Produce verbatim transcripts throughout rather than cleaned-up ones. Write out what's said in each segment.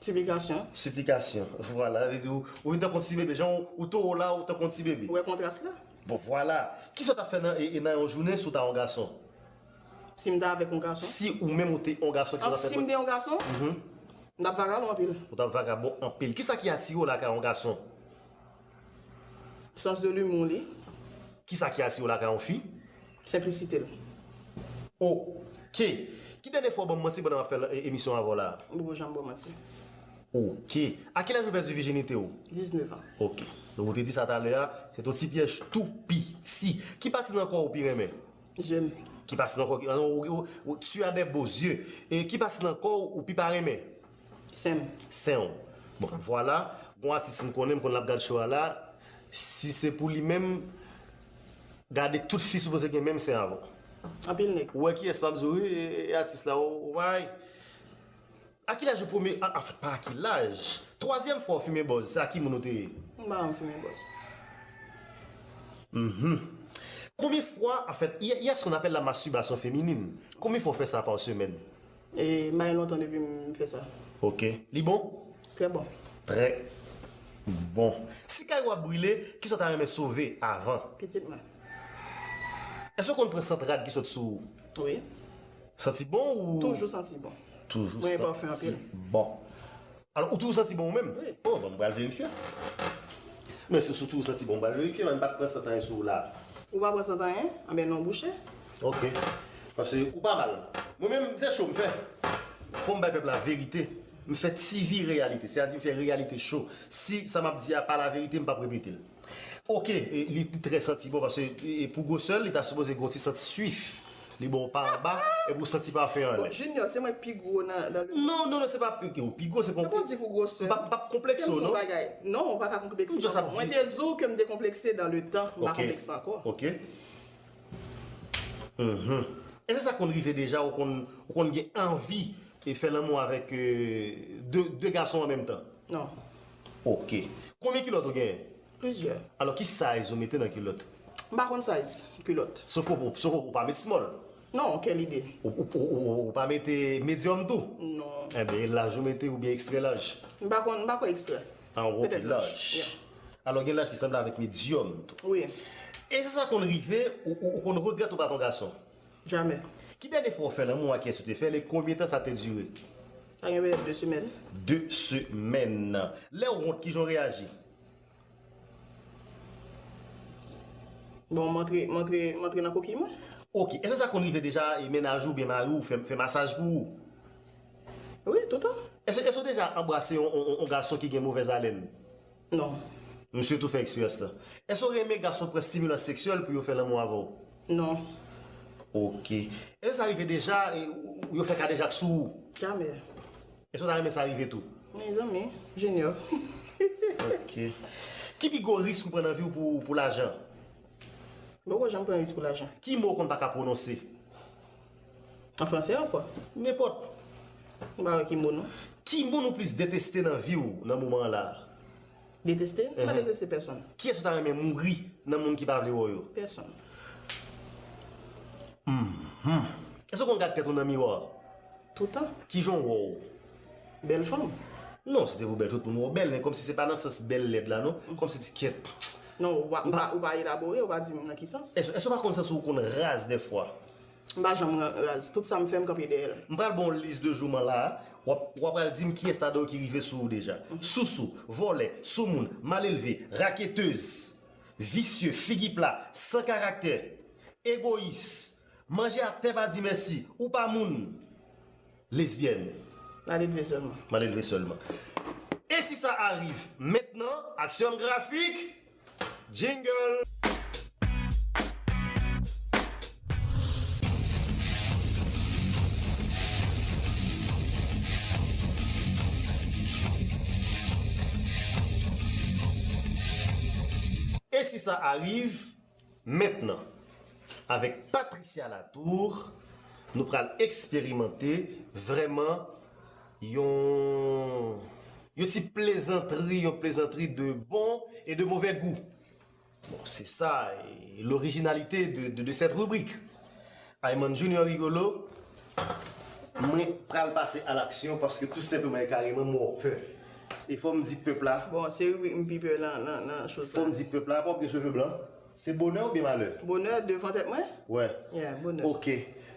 Siplikasyon. Siplikasyon. Vwala, sa vle di ou, ou vin tankou yon ti bebe. Jan ou, ou towo la, ou tankou yon ti bebe. Ou wè kontras la? Bon, vwala. Kisa w t ap fè nan, e, e nan yon jounen si w ta yon gason? Si m ta avèk yon gason? Si ou menm ou te yon gason, kisa w An, t ap fè? Si m te yon gason, Mhm. m t ap vagabon anpil. Ou t ap vagabon anpil. Kisa ki atire w lakay yon gason? Sans de l'humour li. Kisa ki atire w lakay yon fi? Senplisite l. Ok. Ki dènye fwa w ban m manti pandan m ap fè e- emisyon avè w la? M poko janm ba w manti. Ok. A ki laj ou pèdi vijinite w? Diznèf an. Ok. Donk ou te di sa talè a, se yon ti pyèj tou piti. Ki pati nan kò w ou pi renmen? Zye m. Ki pati nan kò w? Ou, ou, ou, tu as des beaux yeux. E ki pati nan kò w ou pi pa renmen? Sen m. Sen w. Bon, vwala. Gon atis m konnen, m konn l ap gad show a la. Si se pou li menm, gade tout fi sipoze gen menm sen avè w. Anpil nèg. Ou wè kiyès m ap di w, wi, e, e, atis la, ou, ou bay. A ki laj ou premye, a- anfèt, pa a ki laj. Twazyèm fwa w fimen bòz, se a ki moun ou te ye? M pa janm fimen bòz. Mhm. Konbyen fwa, anfèt, il y a, il y a ce qu'on appelle la masturbation féminine. Konbyen fwa w fè sa pa semèn? E m pa gen lontan depi m fè sa. Ok. Li bon? Trè bon. Trè bon. Si kay ou ap brile, kisa w ta renmen sove avan? Pitit mwen. Èske w konn pran sant rad ki sot sou ou? Wi. Santi bon ou? Toujou santi bon. Toujou Mwen gen pafen santi anpil. Bon. Alò, ou toujou santi bon ou menm? Wi. Oh, bon, m pral verifye. Men si w toujou santi bon, m pral verifye, men m pa t pran sant anyen sou ou la. Ou pa pran sant anyen? Anben non bouche. Ok. Paske ou pa mal. Mwen menm, se cho m fè. Fò m bay pèp la verite. M fè T V reyalite. Sètadi m fè reyalite cho. Si sa m ap di a pa la verite, m p ap repete l. Ok, e, li trè santi bon, paske e, pou gwosè l, li ta sipoze gen yon ti sant swif. Li bon pa anba, epi ou santi pafen Bon, anlè. Junior, se mwen pi gwo nan, nan le Non, non, non, se pa pi, ou pi gwo, se pa Mwen pa di pou gwosè. M p ap, m p ap konplekse w, Mwen non? Bagay. Non, ou pa ka konplekse. M just ap Mwen di- te di w ke m te konplekse dan le tan, m pa Ok. Konplekse ankò. Ok. Mhm. Èske sa konn rive deja, ou konn, ou konn gen anvi e fè lanmou avèk euh, de, de gason an menm tan? Non. Ok. Konbyen kilòt ou genyen? Plizyè. Alò, ki size ou mete nan kilòt? M pa konn size kilòt. Sof ke ou, sof ke ou pa met small. Non, kèl ide. Ou, ou, ou, ou, ou pa mete medium tou? Non. Enben, e laj ou mete oubyen ekstrè laj? M pa konn, m pa kwè ekstrè. An gwo ki Petèt laj. Laj. Yeah. Alò, gen laj ki sanble avèk medium tou. Wi. E se sa konn rive, ou, ou, ou konn regrèt ou pa t yon gason? Jamè. Ki dènye fwa ou fè lanmou ak kiyès ou te fè l e konbyen tan sa te dire? Sa gen petèt de semèn. De semèn. Lè w wont, kijan w reyaji? Bon, m antre, m antre, m antre nan kokiy mwen. Ok. Èske sa konn rive deja e mennaj ou oubyen mari w fè, fè masaj pou ou? Wi, toutan. Èske, èske w deja anbrase yon, yon, yon, yon gason ki gen movèz alèn? Non. Misye tou fè eksperyans lan. Èske w renmen gason pran stimilans seksyèl pou yo fè lanmou avè w? Non. Ok. Èske sa rive deja e, ou- yo fè kadejak sou ou? Jamè. Èske w ta renmen sa rive tou? Mezanmi, Junior. Ok. Ki pi gwo risk ou pran nan vi w pou, pou lajan? M poko janm pran risk pou lajan. Ki mo w konn pa ka pwononse? An fransè ankò? Nenpòt. M pa wè ki mo non. Ki moun ou plis deteste nan vi w nan moman an la a? Deteste? M pa Mhm. Deteste pèsonn. Kiyès ou ta renmen mouri nan moun ki pa vle wè w yo? Pèsonn. Mhm. Èske w konn gad tèt ou nan miwa? Toutan. Kijan w wè w? Bèl fanm. Non, si te pou bèl, tout moun wè w bèl, men kòmsi se pa nan sans bèl lèd la, non. Kòmsi ti kèt. Non, ou pa, ou pa, ou pa elabore, ou pa di m nan ki sans. Èske, èske w pa konn santi w konn raz dèfwa? M pa janm ra- raz. Tout sa m fè, m kanpe dèyè l. M pral ba w yon lis de jou m an la a. W ap, w ap pral di m kiyès ladan yo ki rive sou ou deja. Sousou, vòlè, soumoun, malelve, raketez, visye, figi pla, san karaktè, egoyis, manje atè pa di mèsi, ou pa moun, lesbyèn. Malelve sèlman. Malelve sèlman. Et si ça arrive maintenant, action graphique, jingle. Et si ça arrive maintenant, avec Patricia Latour, nou pral eksperimante vrèman yon, yon ti plezantri, yon plezantri de bon et de mauvais goût. Bon, c'est ça, et l'originalité de, de, de cette rubrique. Ayman Junior Rigolo, Mwen pral pase a laksyon paske tou senpleman e kareman mwen pè. E fò m di pèp la, Bon, se ribrik m pi pè nan, nan, nan choz fò la. M di pèp la, pa w gen cheve blan. Se bonè oubyen malè? Bonè devan tèt mwen? Wè. Yeah, bonè. Ok.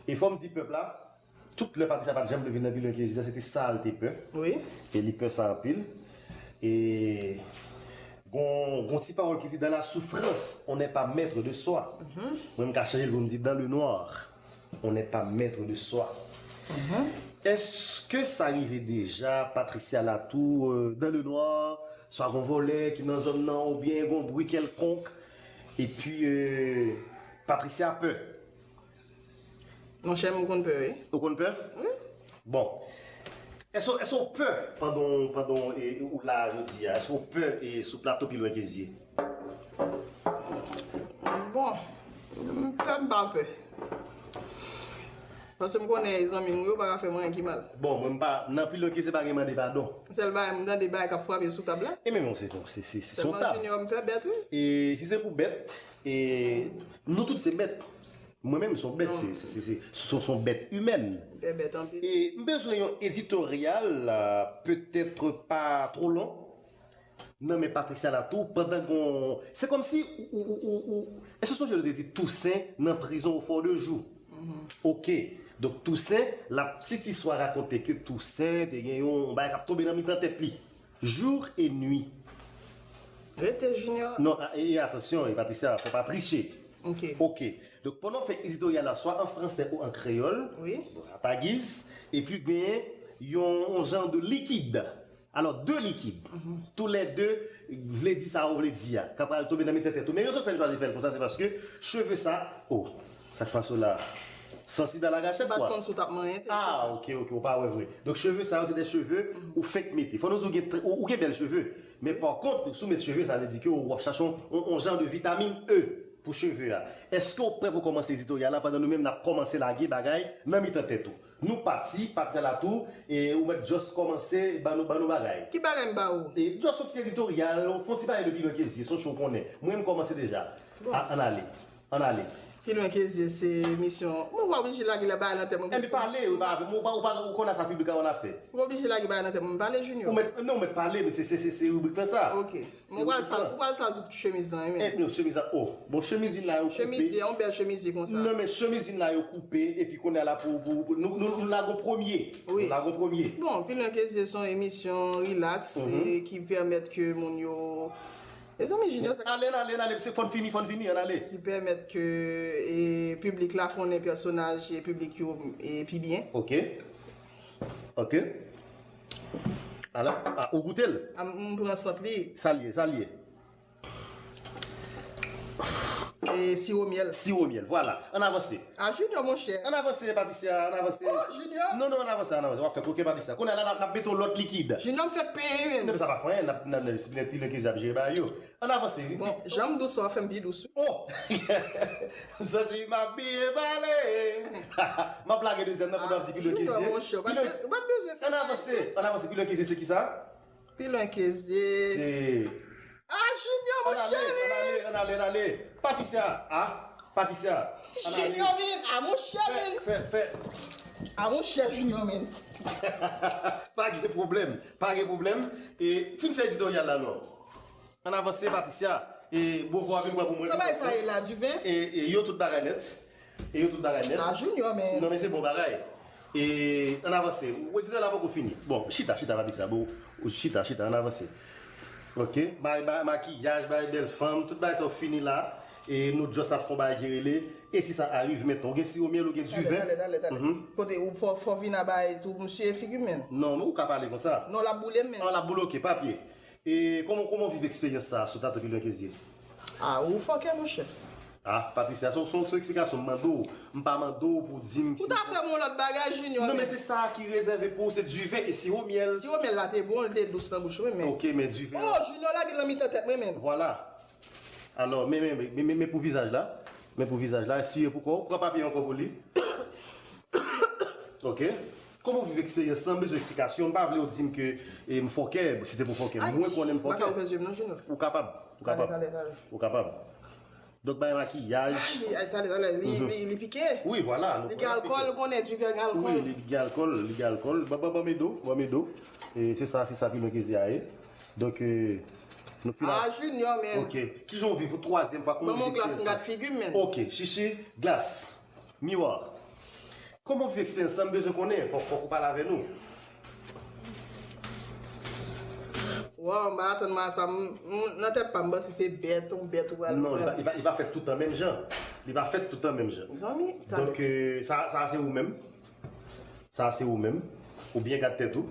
E fò m di pèp la, tout lè Patricia pa t janm vle vin nan Pilon Kezye, se te sa l te pè. Wi. E li pè sa anpil. E gon, gon ti pawòl ki di, dans la souffrance, on n'est pas maître de soi. Mwen, m ka chanje l pou m di, dans le noir, on n'est pas maître de soi. Èske sa rive deja, Patricia Latour, euh, dans le noir, swa gon vòlè ki nan zòn nan, oubyen gon bri kèlkonk, epi euh, Patricia pè? Monchè, m konn pè, wi. Ou konn pè? Wi. Bon. Èske èske w pè pandan w- pandan w- e- ou la jodi a? Èske w pè e sou plato Pilon Kezye? Bon, m pè, m pa pè. Paske m konnen zanmi m yo pa ka fè m anyen ki mal. Bon, mwen m pa nan Pilon Kezye pa gen mande padon. Sèl bagay m tande bagay k ap frape sou tab la. E men non, se non, se se- se sou Sèlman tab. Junior m fè bèt, wi. E si se pou bèt, e nou tout se bèt. Mwen menm se yon bèt, se se- se- se- se- se yon bèt imèn. M fè bèt anpil. E m bezwen yon editoryal, euh, petèt pa twò long, nan men Patricia Latour, pandan gon. Se kòmsi ou, ou, ou, ou, ou èske w sonje yo te di Tousen nan prizon o Fò de Jou? Ok. Donk Tousen, la petite histoire raconte ke Tousen te gen yon bagay k ap tonbe nan mitan tèt li. Jour et nuit. Rete, Junior. Non, a- e atansyon, e Patricia, fò pa triche. Ok. Ok. Donk pandan w fè editoryal la, swa an fransè ou an kreyòl, Wi. bon, a ta giz, epi genyen yon, yon jan de likid. Alò, de likid. Toulède vle di sa ou vle di a. K ap pral tonbe nan mitan tèt ou. Men rezon k fè n chwazi fè l konsa, se paske cheve sa, oh, sa k pase w la? Sansib a lagachèt, M pa t kwa. Konn si w t ap manyen tèt. Ah, ok, ok, ou pa wè vre. Donk, cheve sa yo, se de cheve ou fenk mete. Fò nou di w gen, tr- ou, ou gen bèl cheve. Men pa kont, si w met cheve, sa vle di ke w ap chache yon, yon, yon jan de vitamin E pou cheve a. Èske w prè pou kòmanse editoryal la pandan nou menm n ap kòmanse lage bagay nan mitan tèt ou? Nou pati, pati a la tou, e ou mèt just kòmanse ban nou, ban nou bagay. Ki bagay m ba ou? E just yon ti editoryal, fon ti bagay de Pilon Kezye, se yon cho w konnen. Mwen, m kòmanse deja. Bon. A- Ann ale. Ann ale. Pilon Kezye se emisyon. Mwen pa oblije lage la bagay nan tèt mwen. Enben pale, ou pa, ou pa, ou pa, ou konn sa piblik la wè n ap fè. Ou pa oblije lage bagay nan tèt mwen. Pale, Junior. Ou mèt, non, ou mèt pale, men se, se, se, se ribrik lan sa. Ok. Mwen pral sal, ou pral sal tout chemiz lan, wi, Eh, men. Non, chemiz la, oh. Bon, chemiz vin la, yo koupe. Chemiz, yon bèl chemiz konsa. Non, men chemiz vin la, yo koupe, epi kounye a la pou, pou, pou nou, nou, nou lagon premye. Wi. Nou lagon premye. Bon, Pilon Kezye se yon emisyon relax, Mhm. e ki pèmèt ke moun yo. Mezanmi, Junior, sa Ale, ale, ale, se fòn fini, fòn fini, ann ale. Ki pèmèt ke e, piblik la konnen pèsonaj e piblik yo e, pi byen. Ok. Ok. Ala, ah, ou goute l? A, m pran sant li. Sa l ye, sa l ye. E siwo myèl. Siwo myèl, vwala. Ann avanse. A, Junior, monchè. Ann avanse, Patricia, ann avanse. Oh, Junior. Non, non, ann avanse, ann avanse. W ap fè koke, Patricia. Kounye a la, n ap, n ap mete w lòt likid. Junior, m fèk peye, men. Non, men sa pa fè anyen, n ap, n ap, n ap, Pilon Kezye ap jere bagay yo. Ann avanse, wi. Bon, jan m dous, w ap fè m pi dous. Oh! M santi m ap byen pale. M ap lage dezyèm nan pandan w ap di Pilon Kezye. Junior, monchè, w pa t be- w pa t bezwen fè Ann avanse, ann avanse. Pilon Kezye, se ki sa? Pilon Kezye. Se A, Junior, Ann ale, monchè, ann ale, men. Ann ale, ann ale. Patricia, ah, Patricia. Ann ale. Junior, men. A, monchè, Fè, men. fè, fè. A, monchè, Junior, men. Pa gen pwoblèm, pa gen pwoblèm. E fin fè editoryal la, non. Ann avanse, Patricia. E bon, vwa vin pran pou mwen. Sa bay sa ye la, diven? E, e yo tout bagay nèt. E yo tout bagay nèt. A, Junior, men. Non, men se bon bagay. E ann avanse. Ou editè la poko fini. Bon, chita, chita, pa di sa. Bon, ou chita, chita, ann avanse. Ok. Bay, bay, makiyaj, bay bèl fanm, tout bagay sa yo fini la. E nou just ap fè yon bagay ki rele. E si sa arive mentan. Ou gen siwo myèl, ou gen diven. Talè, talè, talè. Mhm. Kote ou fò, fò vin a bay tou, msye figi m, men. Non, non, ou ka pale konsa. Non, l ap boule m, men. An, l ap bloke papye. E kòman, kòman w viv eksperyans sa a sou plato Pilon Kezye? A, ou fòkè, monchè. Ah, Patricia, se yon, se yon, se yon eksplikasyon m mande w. M pa mande w pou di m Ou ta fè m yon lòt bagay, Junior. Non, men se sa ki rezève pou ou, se diven e siwo myèl. Siwo myèl la te bon, li te dous nan bouch mwen, men. Ok, men diven. Oh, Junior lage l nan mitan tèt mwen, men. Vwala. Alò, men, men, men, men, men pou vizaj la. Men pou vizaj la, siye pou kò w, pran papye ankò pou li. Ok. Kòman w viv eksperyans lan? M bezwen eksplikasyon. M pa vle w di m ke e, m fòkè, si te pou fòkè. Mwen konnen m fòkè. Baka ou fè zye m nan, Junior. Ou kapab. Ou kapab. Talè, talè, talè. Ou kapab. Donk, bay makiyaj. Ay, ay, tande, tande, li, li, li pike. Wi, vwala. Li gen alkòl, ou konnen, Diver gen alkòl. Wi, li gen alkòl, li gen alkòl. Ban, ban, ban m ede w, ban m ede w. E se sa, se sa Pilwen Keze a ye. Donk, e, nou fin. Ah, Junior, men. Ok. Kijan w viv ou twazyèm fwa, kòman w viv eksperyans sa? Ban m yon glas, m gad figi m, men. Ok, Chichi, glas. Miwa. Kòman w viv eksperyans sa, m bezwen konnen, fòk, fòk ou pale avè nou. Waw, m pa atann m a sa, m, m, nan tèt pa m, m panse se bèt, yon bèt ou pral. Non, li pa, li pa, li pa fèt tout tan menm jan. Li pa fèt tout tan menm jan. Mezanmi, tande. Donk, e, sa, sa se ou menm. Sa se ou menm. Ou byen gad tèt ou.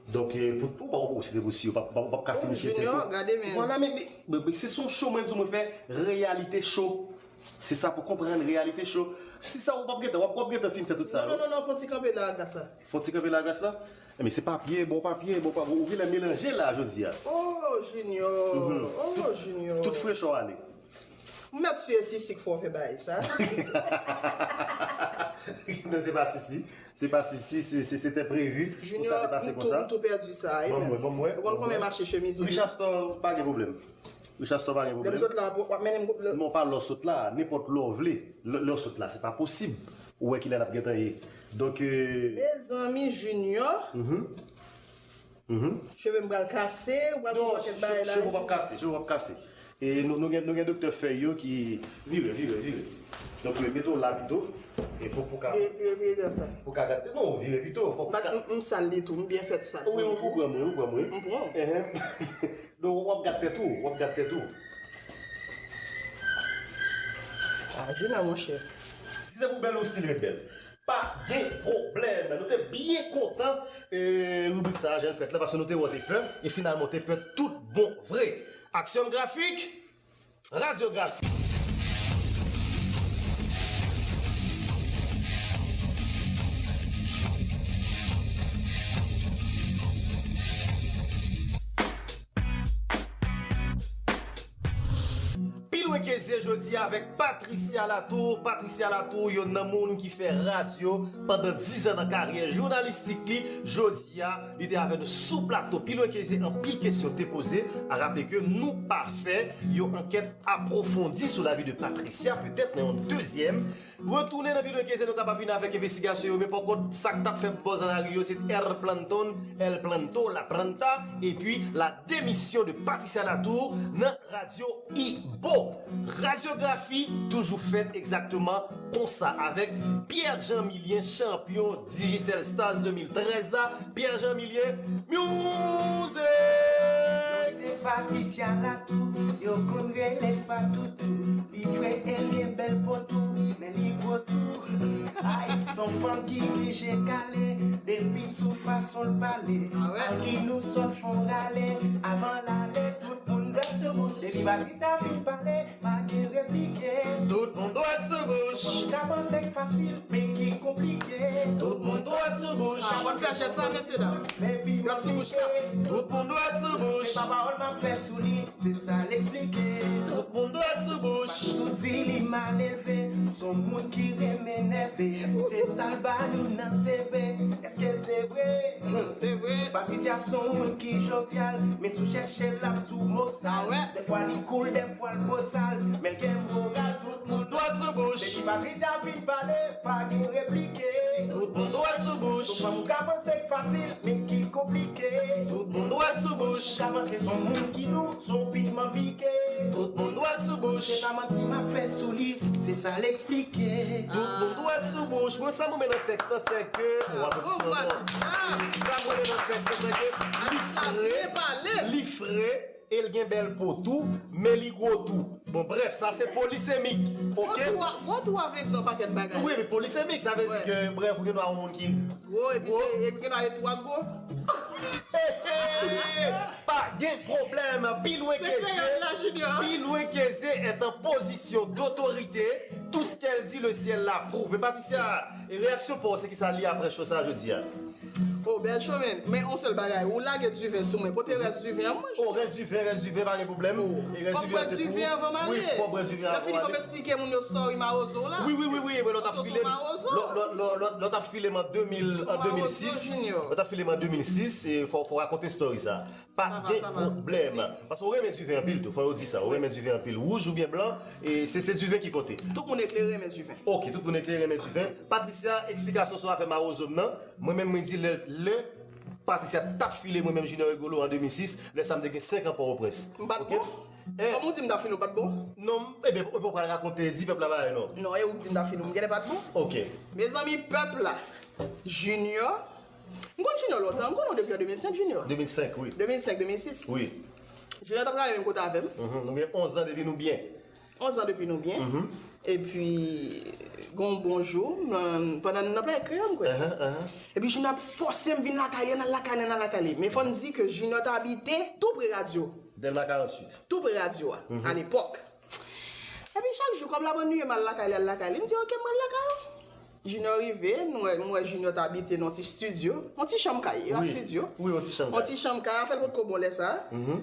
Donk, e, pou, pou, pou, si te posib, ou p ap, p ap, p ap ka fini tèt ou. Junior, gade men. Vwala, men, men, men, men se son show mwen di w mwen fè, reyalite show. Se sa pou konprann reyalite show. Si sa ou p ap gentan, w ap, w ap gentan fin fè tout sa. Non, non, non, non, fò ti kanpe la, gras la. Fò ti kanpe la, gras la. Enben, se papye, bon papye, bon papye. Ou genlè melanje la, jodi a. Oh, Junior. Oh, Junior. Tout frechè w ale. M mèt sou Sisi k fè w fè bagay sa. Non, se pa Sisi. Se pa Sisi, se, se, se te previ pou sa te pase konsa. Junior, m tou, m tou pèdi sa, wi, men. Ban mwen, ban mwen. Ou konn konbyen mache chemiz li? Richard Store, pa gen pwoblèm. Richard Store, pa gen pwoblèm. Lè m sot la, w ap mennen m. Non, pa lè w sot la, nenpòt lè w vle. Lè, lè w sot la, se pa posib. Ou wè kilè n ap gentan ye. Donk, e, mezanmi, Junior. Mhm. Mhm. Cheve m pral kase, ou pral fè yon pakèt bagay la. Non, cheve w p ap kase, cheve w p ap kase. E nou, nou gen, nou gen doktè fèy yo ki vire, vire, vire. Donk, mete w la pito. E pou, pou ka, vire, vire, vire, vire sa. Pou ka gade. Non, vire pito, fòk ou ka. M, m sal li tou, m byen fèt sal. Wi, ou, ou pran mwen, ou pran mwen. M pran. Enhen. Donk, w ap gad tèt ou, w ap gad tèt ou. Ah, Junior, monchè. Si se pou bèl, ou still ret bèl. Pa gen pwoblèm. Nou te byen kontan, e, ribrik sa a, Jèn Fèt la, paske nou te wè w te pè, e finalman w te pè tout bon vre. Aksyon grafik, radyografi. Pilwen Keze jodi a avèk Patricia Latour. Patricia Latour, yonn nan moun ki fè radyo pandan diz an nan karyè jounalistik li. Jodi a, li te avè nou sou plato Pilwen Keze, anpil kesyon te poze. A raple ke nou pa fè yon ankèt apwofondi sou lavi de Patricia, petèt nan yon dezyèm. Retounen nan Pilwen Keze, nou kapab vin avèk envestigasyon yo, men pakont, sa k t ap fè buzz nan lari yo, se El Planton, El Planto, La Planta, epi la demisyon de Patricia Latour nan Radyo Ibo. Radyografi toujou fèt egzakteman konsa, avèk Pierre Jean Milien, chanpyon Digicel Stars de mil trèz la. Pierre Jean Milien, music! Se Patricia Latour, yo konn rele l pa toutou. Li fre e l gen bèl po tou, men li gwo tou. Ay, s on fanm ki blije kale, depi sou fason l pale. Ah ouais? Anvi nou sot fon rale, avan l ale, tout moun dwèt sou bouch. Depi Patricia fin pale, pa gen replike. Tout moun dwèt sou bouch. Moun ka panse k fasil, men ki konplike. Tout moun dwèt sou bouch. Sa konn fè chè sa, mesye dam. Dwèt sou bouch la. Tout moun dwèt sou bouch. Se pa pawòl m ap fè sou li, se sa l eksplike. Tout moun dwèt sou bouch. Tout di li malelve, s on moun ki renmen nève. Se sa l ba nou nan C V. Èske se vre? Se vre. Patricia s on moun ki jovyal, men si w chèche l ap di w mo sal. Ah ouais? Dèfwa li cool, dèfwa l bosal, men l gen moral, tout moun dwèt sou bouch. Depi Patricia fin pale, pa gen replike. Tout moun dwèt sou bouch. S on fanm ou ka panse k fasil, men ki konplike. Tout moun dwèt sou bouch. Ou ka panse s on moun ki dou, s on piman pike. Tout moun dwèt sou bouch. Se pa manti m ap fè sou li, se sa l eksplike. Tout moun dwèt sou bouch. Mwen, sa m renmen nan tèks la, se ke, oh, applaudissement, non. Sa m renmen nan tèks la, se ke li fre, li fre, e l gen bèl po tou, men li gwo tou. Bon, brèf, sa se polisemik, ok? Gwo tou a, gwo tou a vle di yon pakèt bagay. Wi, men polisemik, sa vle di ke, brèf, ou gen dwa yon moun ki gwo, epi se, epi gen dwa e tou a gwo. Pa gen pwoblèm, Pilwen Keze, Pilwen Keze est en position d'autorité. Tout ce qu'elle dit, le ciel l'approuve. Patricia, e reyaksyon pa w, se ki sa li apre show sa jodi a? Oh, bèl cho, men. Men yon sèl bagay, ou lage diven sou mwen. Pote rès diven an, mwen. Oh, rès diven, rès diven, pa gen pwoblèm. E rès diven an, se pou ou. Wi, fò bwè diven an avan w ale. Lè fini, fò m eksplike moun yo story mawozo la. Wi, wi, wi, wi, lè w t ap file m, lè w t ap file m an de mil, an de mil sis. Lè w t ap file m an de mil sis, e fò, fò w rakonte story sa. Pa gen pwoblèm. Paske ou renmen diven anpil tou, fò yo di sa. Ou renmen diven anpil. Wouj oubyen blan, e se, se diven ki konte. Tout moun eklere renmen diven. Ok, tout moun eklere renmen diven. Patricia, eksplikasyon sou afè mawozo m nan. Mwen menm, mwen di lè, lè Patricia t ap file mwen menm Junior Rigolo an de mil sis, lè sa m te gen senk an Pòtoprens. M pa t bon? Kòman w di m t ap file, w pa t bon? Non, ebyen, ou pral rakonte, di pèp la bagay non. Non, e ou k di m t ap file, m genlè pa t bon? Ok. Mezanmi, pèp la, Junior, m konn Junior lontan, m konn ou depi an de mil senk, Junior. De mil senk, wi. De mil senk, de mil sis. Wi. Junior t ap travay menm kote avè m. Mhm, nou gen onz an depi nou byen. Onz an depi nou byen. Mhm. Epi, gon bon jou, m, pandan n nan play kreyòl, m kwè. Ahan, ahan. Epi, Junior ap fòse m vin lakay li, ann al lakay li, ann al lakay li. Men fò n di ke Junior t abite tou pre radyo. Dèlma karanntuit. Tou pre radyo a, alepòk. Epi, chak jou, kòm l ap annuiye m al lakay li, al lakay li, m di, "Ok, m pral lakay ou." Junior rive, m wè, m wè Junior t abite nan yon ti estidyo. Yon ti chanm kay, e pa estidyo. Wi, yon ti chanm kay. Yon ti chanm kay, afè l potko bon lè sa a. Mhm.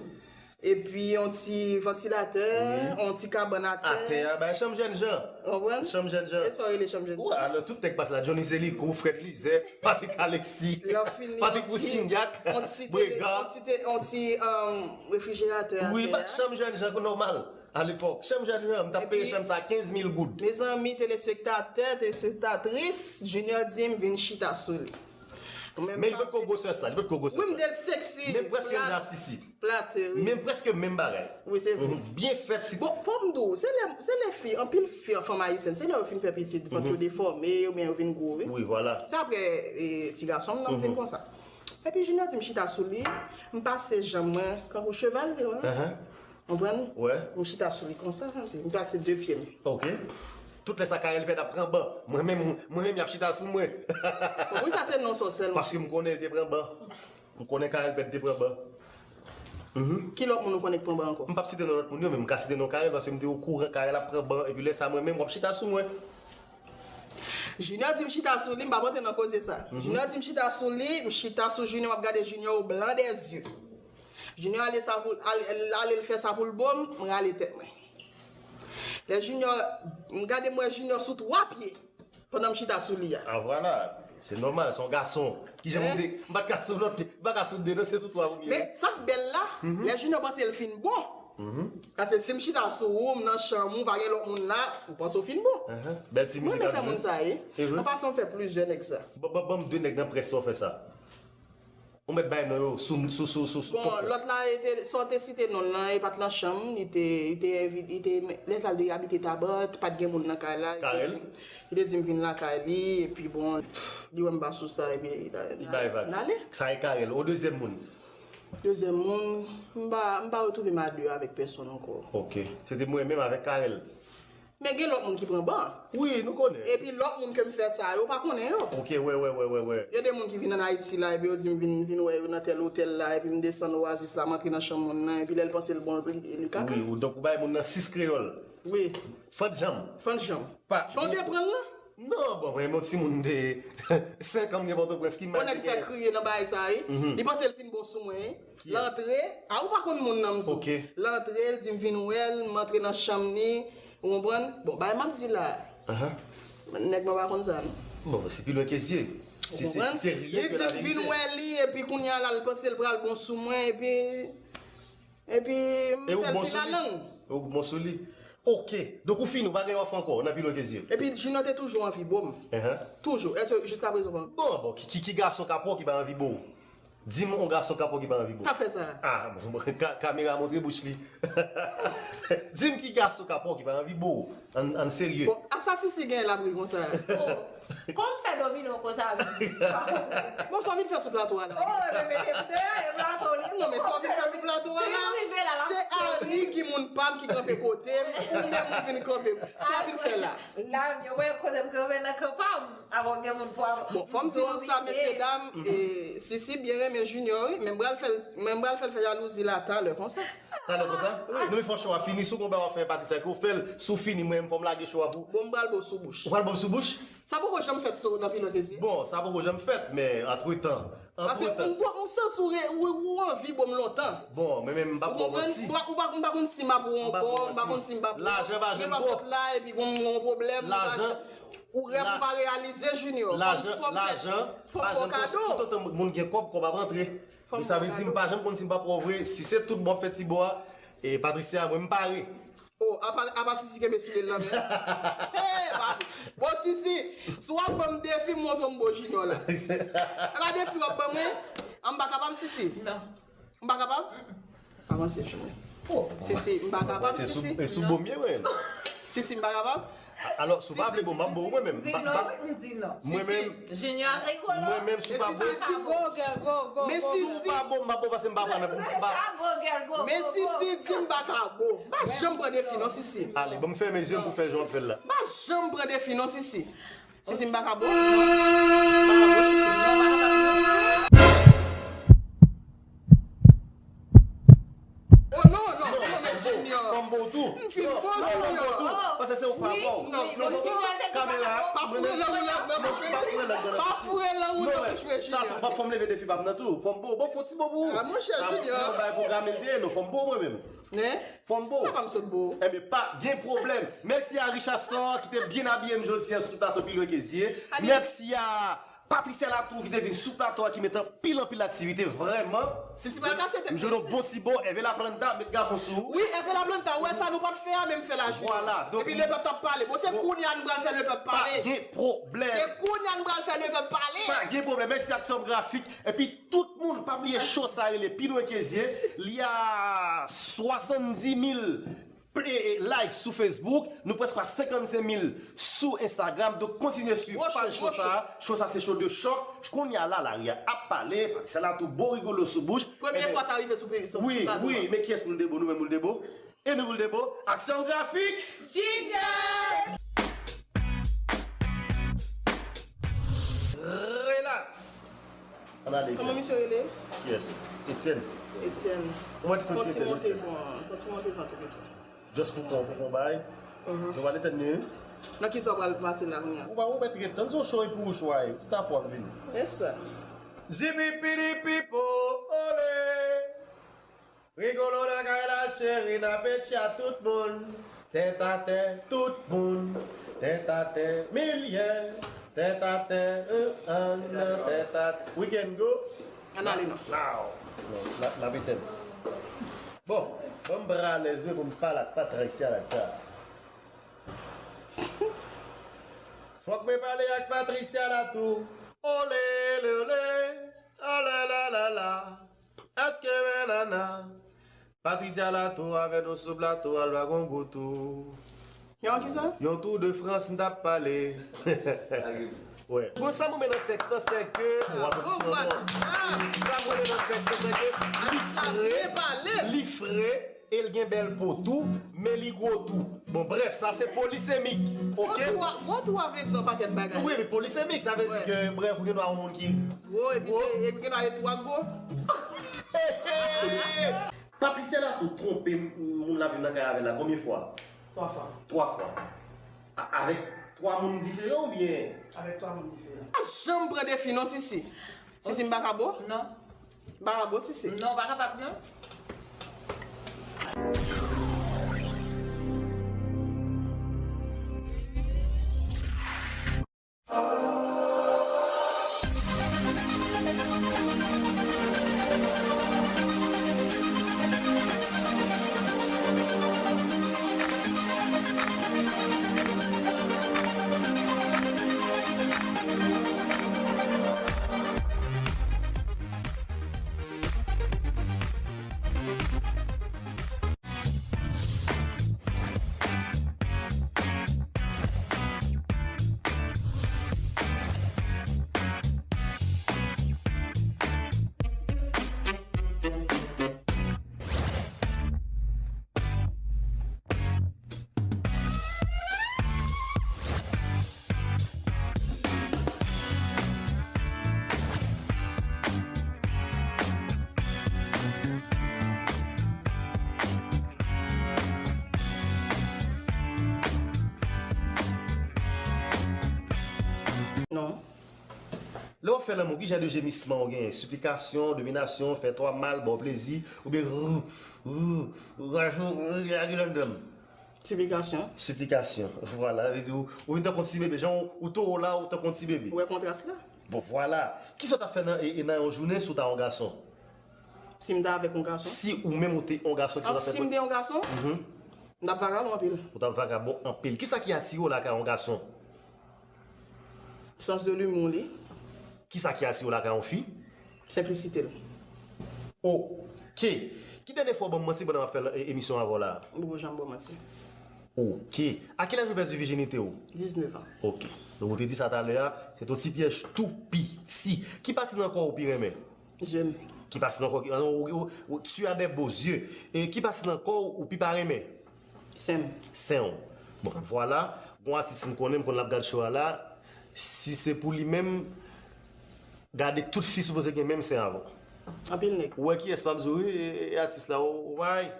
Epi yon ti vantilatè, yon ti kabann atè. Atè a, bay chanm jèn jan. Ou konprann? Chanm jèn jan. E sa w rele chanm jèn jan? Wi, alò, tout nèg pase la, Johnny Zélico, Fred Lizè, Patrick Alexis, Patrick Moussignac, Brega. Yon ti tele, yon ti te, yon ti, um, refrijeratè atè a. Wi, bay chanm jèn jan, nòmal. Alepòk, chanm jèn jan, m t ap peye chanm sa kenz mil goud. Mezanmi, telespektatè, telespektatris, Junior di m vin chita sou li. Men li potko gwosè sa, li potko gwosè sa. Wi, m te seksi. Men prèske m nasisi. Plate, wi. Men prèske menm bagay. Wi, se vre. Mhm. Byen fèt. Bon, fò m di w, se lè, se lè fi, anpil fi, fanm ayisyèn, se lè yo fin fè pitit, vant yo defòme, oubyen yo vin gwo, wi. Wi, vwala. Se apre, e, ti gason m nan m vin konsa. Epi Junior di m chita sou li, m pase janm mwen, kankou cheval, se konsa. Ahan. Konprann? Wè. M chita sou li konsa, m pase de pye m. Ok. Tout lè sa Carel Pèd ap pran ban. Mwen menm, mwen menm, y ap chita sou mwen. Bon, wi, sa se non sòsèl. Paske m konnen l te pran ban. M konnen Carel Pèd te pran ban. Mhm. Ki lòt moun ou konnen k pran ban ankò? M p ap site non lòt moun yo, men m ka site non Carel paske m te okouran Carel ap pran ban. Epi lè sa, mwen menm, w ap chita sou mwen. Junior di m chita sou li, m p ap antre nan koze sa. Mhm. Junior di m chita sou li, m chita sou Junior, m ap gade Junior au blanc des yeux. Junior ale sa pou, ale, ale l fè sa pou l bo m, m rale tèt mwen. Lè Junior, m gade m wè Junior sou twa pye pandan m chita sou li a. Ah, vwala. Se nòmal, se yon gason. Kijan m te, m pa t ka sou lòt, m pa ka sou de, non, se sou twa pou m ye. Men sa k bèl la, lè Junior panse l fin bon. Mhm. Paske si m chita sou ou, m nan chanm ou, pa gen lòt moun la, ou panse w fin bon. Ahan. Bèl ti mizik ap jwe. Mwen renmen fè moun sa, wi. An pasan, m fè plizyè nèg sa. Ban, ban, ban m de nèg nan près sa w fè sa. Ou mèt bay non yo sou, sou, sou, sou, sou. Bon, lòt la, e te, sa w te site non l lan, e pa t nan chanm, li te, li te envi-, li te, lè sa l te abite Tabat, pa t gen moun nan kay la, li te di m, li te di m vin lakay li, epi bon, li wè m pa sou sa, epi n ale. Sa e Carel, yon dezyèm moun. Dezyèm moun, m pa, m pa retwouve m a de avèk pèsonn ankò. Ok. Se te mwen menm avèk Carel. Men gen lòt moun ki pran ban. Wi, nou konnen. Epi lòt moun ke m fè sa, yo pa konnen yo. Ok, wè, wè, wè, wè, wè. Gen de moun ki vin ann Ayiti la, epi yo di m vin, vin wè yo nan tèl otèl la, epi m desann Oasis la, m antre nan chanm moun nan, epi lè l panse l bon, li, li kaka. Wi, ou, donk ou bay moun nan sis kreyòl. Wi. Fann janm. Fann janm. Pa. Jan w te pran l lan? Non, bon, mwen, yon timoun de senk an, m gen Pòtoprens ki mal te gen. Yon nèg fè kriye nan bagay sa, wi. Mhm. Li panse l fin bon sou mwen, wi. L antre, a ou pa konn moun nan, m di w. Ok. L antre, l di m vin wè l, m antre nan chanm li, ou konprann? Bon, bagay m ap di la, nèg mwen pa konn sa, non. Bon, se pi lwen ke zye. Ou konprann? Li di m vin wè li, epi kounye a la, l panse l pral bon sou mwen, epi, epi m fè l fil a lang. E ou bon sou li? Ok. Donk ou fini, ou pa gen òf ankò, nan pi lwen ke zye. Epi Junior te toujou anvi bo m. Toujou. Èske jiskaprezan ou pa? Bon, bon, ki, ki, ki gason k ap wè w ki pa anvi bo w? Di m yon gason k ap wè w ki pa anvi bo w. Sa fè sa? Ah, bon, bon, ka-, kamera montre bouch li. Di m ki gason k ap wè w ki pa anvi bo w. Ann, ann serye. Bon, a sa Sisi gen l ap ri konsa. Bon, kòman fè domino konsa? Bon, sa w vin fè sou plato a la? Oh, men mete m deyò, e plato li. Non, men sa w vin fè sou plato a la? Se Arly ki moun pa m ki kanpe kote m, ou menm ou vin kanpe. Sa w vin fè la? La, yo wè kote m kanpe nan kanpa m. Bon, fò m di nou sa, mesye dam, e, Sisi byen renmen Junior, wi, men m pral fè l, men m pral fè l fè jalouzi la talè konsa. Talè konsa? Wi. Non, men fò show a fini, si w gon bagay w ap fè pati sa, ke w fè l, si w fini, mwen, fò m lage show a pou. Bon, m pral bo sou bouch. Ou pral bo m sou bouch? Sa poko janm fèt sou nan Pilon Kezye. Bon, sa poko janm fèt, men antretan, Paske antretan. M, m santi ou, re- ou, ou anvi bon m lontan. Bon, men men m pa Ou pran konprann? Manti. M pa, m pa, m pa konn si m ap ou ankò, m pa konn si m p ap ou. Lajan pa jwenn kòb. Gen lòt la, epi gon, gon pwoblèm, ou pa Lajan. Ou rèv ou pa reyalize, Junior. Lajan, lajan pa jwenn kòb. Toutotan moun gen kòb, kòb ap rantre. Donk sa vle di m pa janm konn si m p ap ou vre. Si se tout bon fè ti bò a, e Patricia, mwen m pare. Oh, apa, apa Sisi kenbe soulye l nan men. Hey, papi. Bon, Sisi, si w ap ban m defi, m montre w m bo Junior la. Apa defi w ap ban mwen? An m pa kapab, Sisi? Non. M pa kapab? Avanse, Junior. Oh, Sisi, m pa kapab, Sisi. E sou bo m ye, mwen. Sisi, m pa kapab? Alò, si w pa vle bo m, m ap bo w mwen menm. Di non, wi, m di non. Mwen menm, Junior rigolo. Mwen menm, si w pa bo m. Go, girl, go, go, go. Si w pa bo m, m ap bo w paske m pa pran nan. Sa, go, girl, go, go, go. Men Sisi di m pa ka bo. M pa janm pran defi non, Sisi. Ale, ban m fèmen zye m pou fè jan w ap fè l la. M pa janm pran defi non, Sisi. Sisi, m pa ka bo. M pa ka bo, Sisi. Oh, non, non, non, men Junior. Fò m bo w tou. M fin bo Junior. Paske se ou k pa bo. Non, non, kamera. Pa foure lang ou nan bouch mwen. Pa foure lang ou nan bouch mwen, Junior. Sa, sa, fò m leve defi pa m nan tou. Fò m bo w. Bon, fò ti bo pou ou. Ah, monchè, Junior. Bay pwograme l te ye, non, fò m bo w mwen menm. Fò m bo w. Papa m sot bo. Enben, pa gen pwoblèm. Mèsi a Richard Store ki te byen abiye m jodi a sou plato Pilon Kezye. Mèsi a Patricia Latour ki te vin sou plato a, ki mete anpil, anpil aktivite, vrèman. Sisi pral kase tèt. M jwenn yon bon ti bo, Hervé Laplanta, met gafon sou ou. Wi, Hervé Laplanta, ou wè sa nou pa t fè a, men m fè l a Junior. Vwala, donk. Epi lepèp t ap pale. Bon, se kounye a n pral fè lepèp pale. Pa gen pwoblèm. Se kounye a n pral fè lepèp pale. Pa gen pwoblèm. Mèsi Aksyon Grafik. Epi tout moun, pa bliye show sa rele Pilon Kezye. Li a swasanndis mil pl- e, e, like sou Facebook, nou prèske a senkannsenk mil sou Instagram. Donk, kontinye swiv paj show sa a. Show sa se show de choc. Kounye a la, lari a ap pale, Patricia Latour bo rigolo sou bouch. Premye fwa sa rive sou peyi, sou plato a. Wi, wi, men kiyès pou l de bo? Nou menm pou l de bo? E nou pou l de bo? Aksyon Grafik! Jingle! Relax! Ann ale, Etienne. Kòman misye rele? Kiyès? Etienne. Etienne. Ou mèt fè ti Etienne, Etienne. Fon ti monte van, fon ti monte van tou piti. Just pou kon, pou kon bay. Nou pral etenn li, wi. Nan kisa w pral pase la kounye a? Ou pa, ou mèt ret tann, se yon show epi ou chwazi. Tout afè w ap vini. Yes, sir. Zibipidipipo, ole. Rigolo nan kay la, cheri, n ap etcha tout moun. Tèt atè, tout moun. Tèt atè, milyè. Tèt atè, euh, euh, tèt atè. We can go? Ann ale non. Now. Non, n ap, n ap etenn. Bon, ban m pran alèz wi pou m pale ak Patricia Latour. Fòk mwen pale ak Patricia Latour. Ole, le, le, oh la la la la. Èske men nana? Patricia Latour avè nou sou plato a, l pa gon goutou. Yon kisa? Yon Tour de France, n t ap pale. Wè. Bon, sa m renmen nan tèks lan, se ke, w ap di non. Sa m renmen nan tèks lan, se ke li fre, li fre, e l gen bèl po tou, men li gwo tou. Bon, brèf, sa se polisemik, oke? Gwo tou a, gwo tou a vle di yon pakèt bagay. Wi, men polisemik, sa vle di ke, brèf, ou gen dwa yon moun ki gwo, epi se, epi gen dwa yo tou a gwo. Patricia Latour twonpe moun l ap viv nan kay avè l la konbyen fwa? Twa fwa. Twa fwa. A-, avèk twa moun diferan oubyen? Avèk twa moun diferan. Pa janm pran defi non, Sisi. Sisi, m pa ka bo? Non. M pa ka bo, Sisi. Non, w pa kapab non. Lè w ap fè lanmou, ki jan de jemisman w genyen? Siplikasyon, dominasyon, fè twa mal, ba w plezi, oubyen rou, rou, rou, rou, rou, rou, rou, Siplikasyon. Siplikasyon. Vwala, sa vle di ou, ou vin tankou yon ti bebe. Jan ou, ou towo la, ou tankou yon ti bebe. Ou wè kontras la? Bon, vwala. Kisa w t ap fè nan, e, e, nan yon jounen si w ta yon gason? Si m ta avèk yon gason? Si ou menm ou te yon gason, kisa w t ap fè? Si m te yon gason? M t ap vagabon anpil. Ou t ap vagabon anpil. Kisa ki atire w lakay yon gason? Sans de l'humour li. Kisa ki atire w lakay yon fi? Senplisite l. Ok. Ki dènye fwa w ban m manti pandan m ap fè e- emisyon avè w la? M poko janm ba w manti. Ok. A ki laj ou pèdi vijinite w? Diznèf an. Ok. Donk ou te di sa talè a, se t yon ti pyèj tou piti. Ki pati nan kò w ou pi renmen? Zye m. Ki pati nan kò w? Tu as des beaux yeux. E ki pati nan kò w ou pi pa renmen? Sen m. Sen w. Bon, vwala. Gon atis m konnen, m konn l ap gad show a la. Si se pou li menm, gade tout fi sipoze gen menm sen avè w. Anpil nèg. Ou wè kiyès m ap di w, wi, e, e, atis la, ou, ou bay.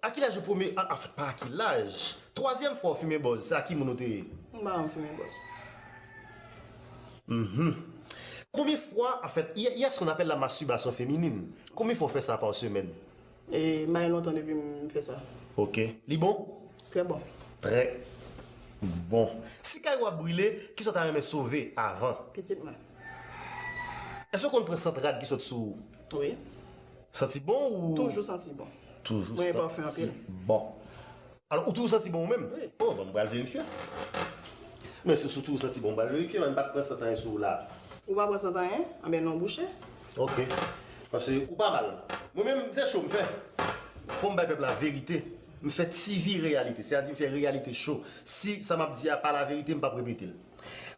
A ki laj ou premye, an, anfèt, pa a ki laj. Twazyèm fwa w fimen bòz, se a ki moun ou te ye? M pa janm fimen bòz. Mhm. Konbyen fwa, anfèt, il y a, il y a ce qu'on appelle la masturbation féminine. Konbyen fwa w fè sa pa semèn? E m pa gen lontan depi m fè sa. Ok. Li bon? Trè bon. Trè bon. Si kay ou ap brile, kisa w ta renmen sove avan? Pitit mwen. Èske w konn pran sant rad ki sot sou ou? Wi. Santi bon ou? Toujou santi bon. Toujou Mwen gen pafen santi anpil. Bon. Alò, ou toujou santi bon ou menm? Wi. Oh, bon, m pral verifye. Men si w toujou santi bon, m pral verifye, men m pa t pran sant anyen sou ou la. Ou pa pran sant anyen? Anben non bouche. Ok. Paske ou pa mal. Mwen menm, se cho m fè. Fò m bay pèp la verite. M fè T V reyalite. Sètadi m fè reyalite cho. Si sa m ap di a pa la verite, m p ap repete l.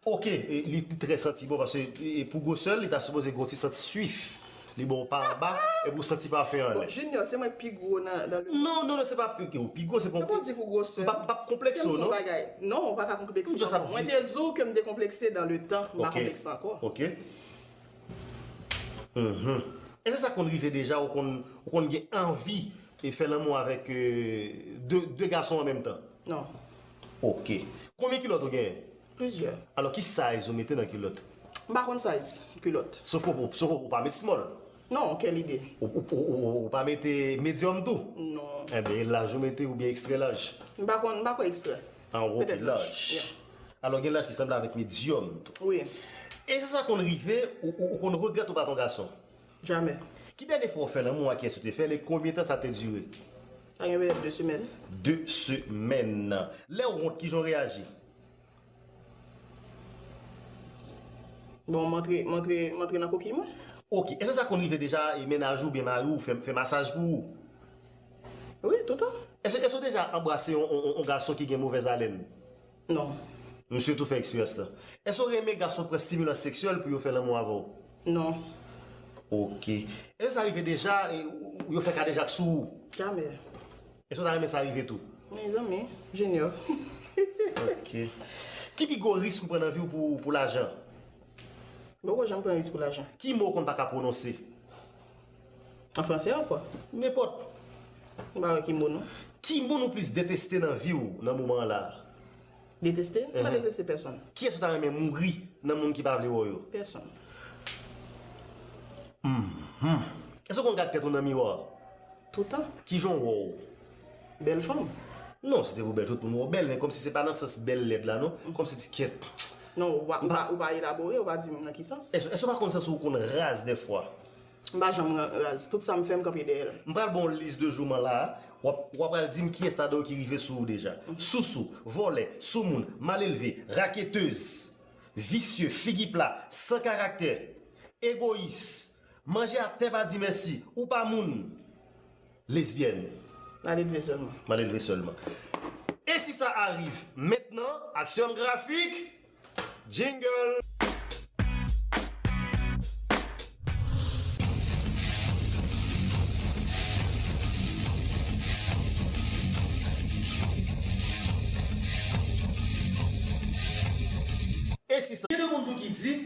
Ok, e, li trè santi bon, paske e, pou gwosè l, li ta sipoze gen yon ti sant swif. Li bon pa anba, epi ou santi pafen anlè. Junior, se mwen ki pi gwo nan, nan le. Non, non, non, se pa pi, ou pi gwo, se pa. Mwen pa di pou gwosè. M p ap, m p ap konplekse w, non? Non, ou pa ka konplekse. M just ap di. Mwen te di w ke m te konplekse dan le tan, m pa Ok. konplekse ankò. Ok. Mhm. Èske sa konn rive deja, ou konn, ou konn gen anvi e fè lanmou avèk e, de, de gason an menm tan? Non. Ok. Konbyen kilòt ou genyen? Plizyè. Alò, ki size ou mete nan kilòt? M pa konn size kilòt. Sof ke ou, sof ke ou pa met small. Non, kèl ide. Ou, ou, ou, ou, ou pa mete medium tou? Non. Enben, e laj ou mete oubyen ekstrè laj? M pa konn, m pa kwè ekstrè. An, ok, Petèt laj. Laj, yeah. Alò, gen laj ki sanble avèk medium tou. Wi. E se sa konn rive, ou, ou, ou konn regrèt ou pa t yon gason? Jamè. Ki dènye fwa ou fè lanmou a kiyès ou te fè l e konbyen tan sa te dire? Pa gen petèt de semèn. De semèn. Lè w wont, kijan w reyaji? Bon, m antre, m antre, m antre nan kokiy mwen. Ok. Èske sa konn rive deja e mennaj ou oubyen mari w fè, fè masaj pou ou? Wi, toutan. Èske, èske w deja anbrase yon, yon, yon, yon gason ki gen movèz alèn? Non. Misye tou fè eksperyans lan. Èske w renmen gason pran stimilans seksyèl pou yo fè lanmou avè w? Non. Ok. Èske sa rive deja e, ou, yo fè kadejak sou ou? Jamè. Èske w ta renmen sa rive tou? Mezanmi, Junior. Ok. Ki pi gwo risk ou pran nan vi w pou, pou lajan? M poko janm pran risk pou lajan. Ki mo w konn pa ka pwononse? An franse ankò? Nenpòt. M pa wè ki mo non. Ki moun ou plis deteste nan vi w nan moman an la? Deteste? M pa Mhm. deteste pèsonn. Kiyès ou ta renmen mouri nan moun ki pa vle wè w yo? Pèsonn. Mhm. Èske w konn gad tèt ou nan miwa? Toutan. Kijan w wè w? Bèl fanm. Non, si te pou bèl, tout moun wè w bèl, men kòmsi se pa nan sans bèl lèd la, non. Kòmsi ti kèt. Non, ou pa, ou pa, ou pa elabore, ou pa di m nan ki sans. Èske, èske w pa konn santi w konn raz dèfwa? M pa janm raz. Tout sa m fè, m kanpe dèyè l. M pral ba w yon lis de jouman la a. W ap, w ap pral di m kiyès ladan yo ki rive sou ou deja. Sousou, vòlè, soumoun, malelve, raketez, visye, figi pla, san karaktè, egoyis, manje atè pa di mèsi, ou pa moun, lesbyèn. Malelve sèlman. Malelve sèlman. E si sa arive mentnan, aksyon grafik, jingle! E si sa, gen de moun tou ki di,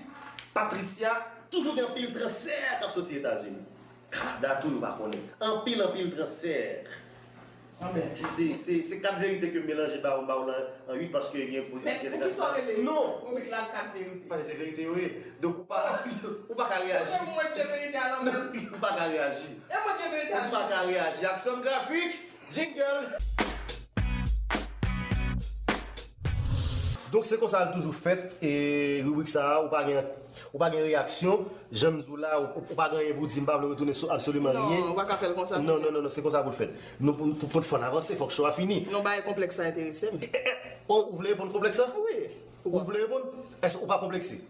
Patricia, toujou gen anpil transfè k ap soti Etazini. Kanada tou yo pa konnen. Anpil, anpil transfè. Se, se, se kat verite ke m melanje ba ou, m ba ou lan an uit paske gen pozisyon, gen negasyon. Non! Komik la kat verite. Paske se verite yo ye. Donk ou pa, ou pa ka reyaji. Ou pa ka reyaji. Ou pa ka reyaji. Aksyon grafik, jingle. Donk se konsa l toujou fèt, e ribrik sa a, ou pa gen, ou pa gen reyaksyon, jan m di w la, ou, ou pa gen anyen pou w di, m pa vle retounen sou absoliman ryen. Non, ou pa ka fè l konsa. Non, non, non, non, se konsa pou l fèt. Nou, pou, pou, pou n fè n avanse, fòk show a fini. Non, bagay konplèks sa enterese m. E, e, e, ou, ou vle reponn konplèks sa? Wi. Ou vle reponn? Èske ou pa konplekse?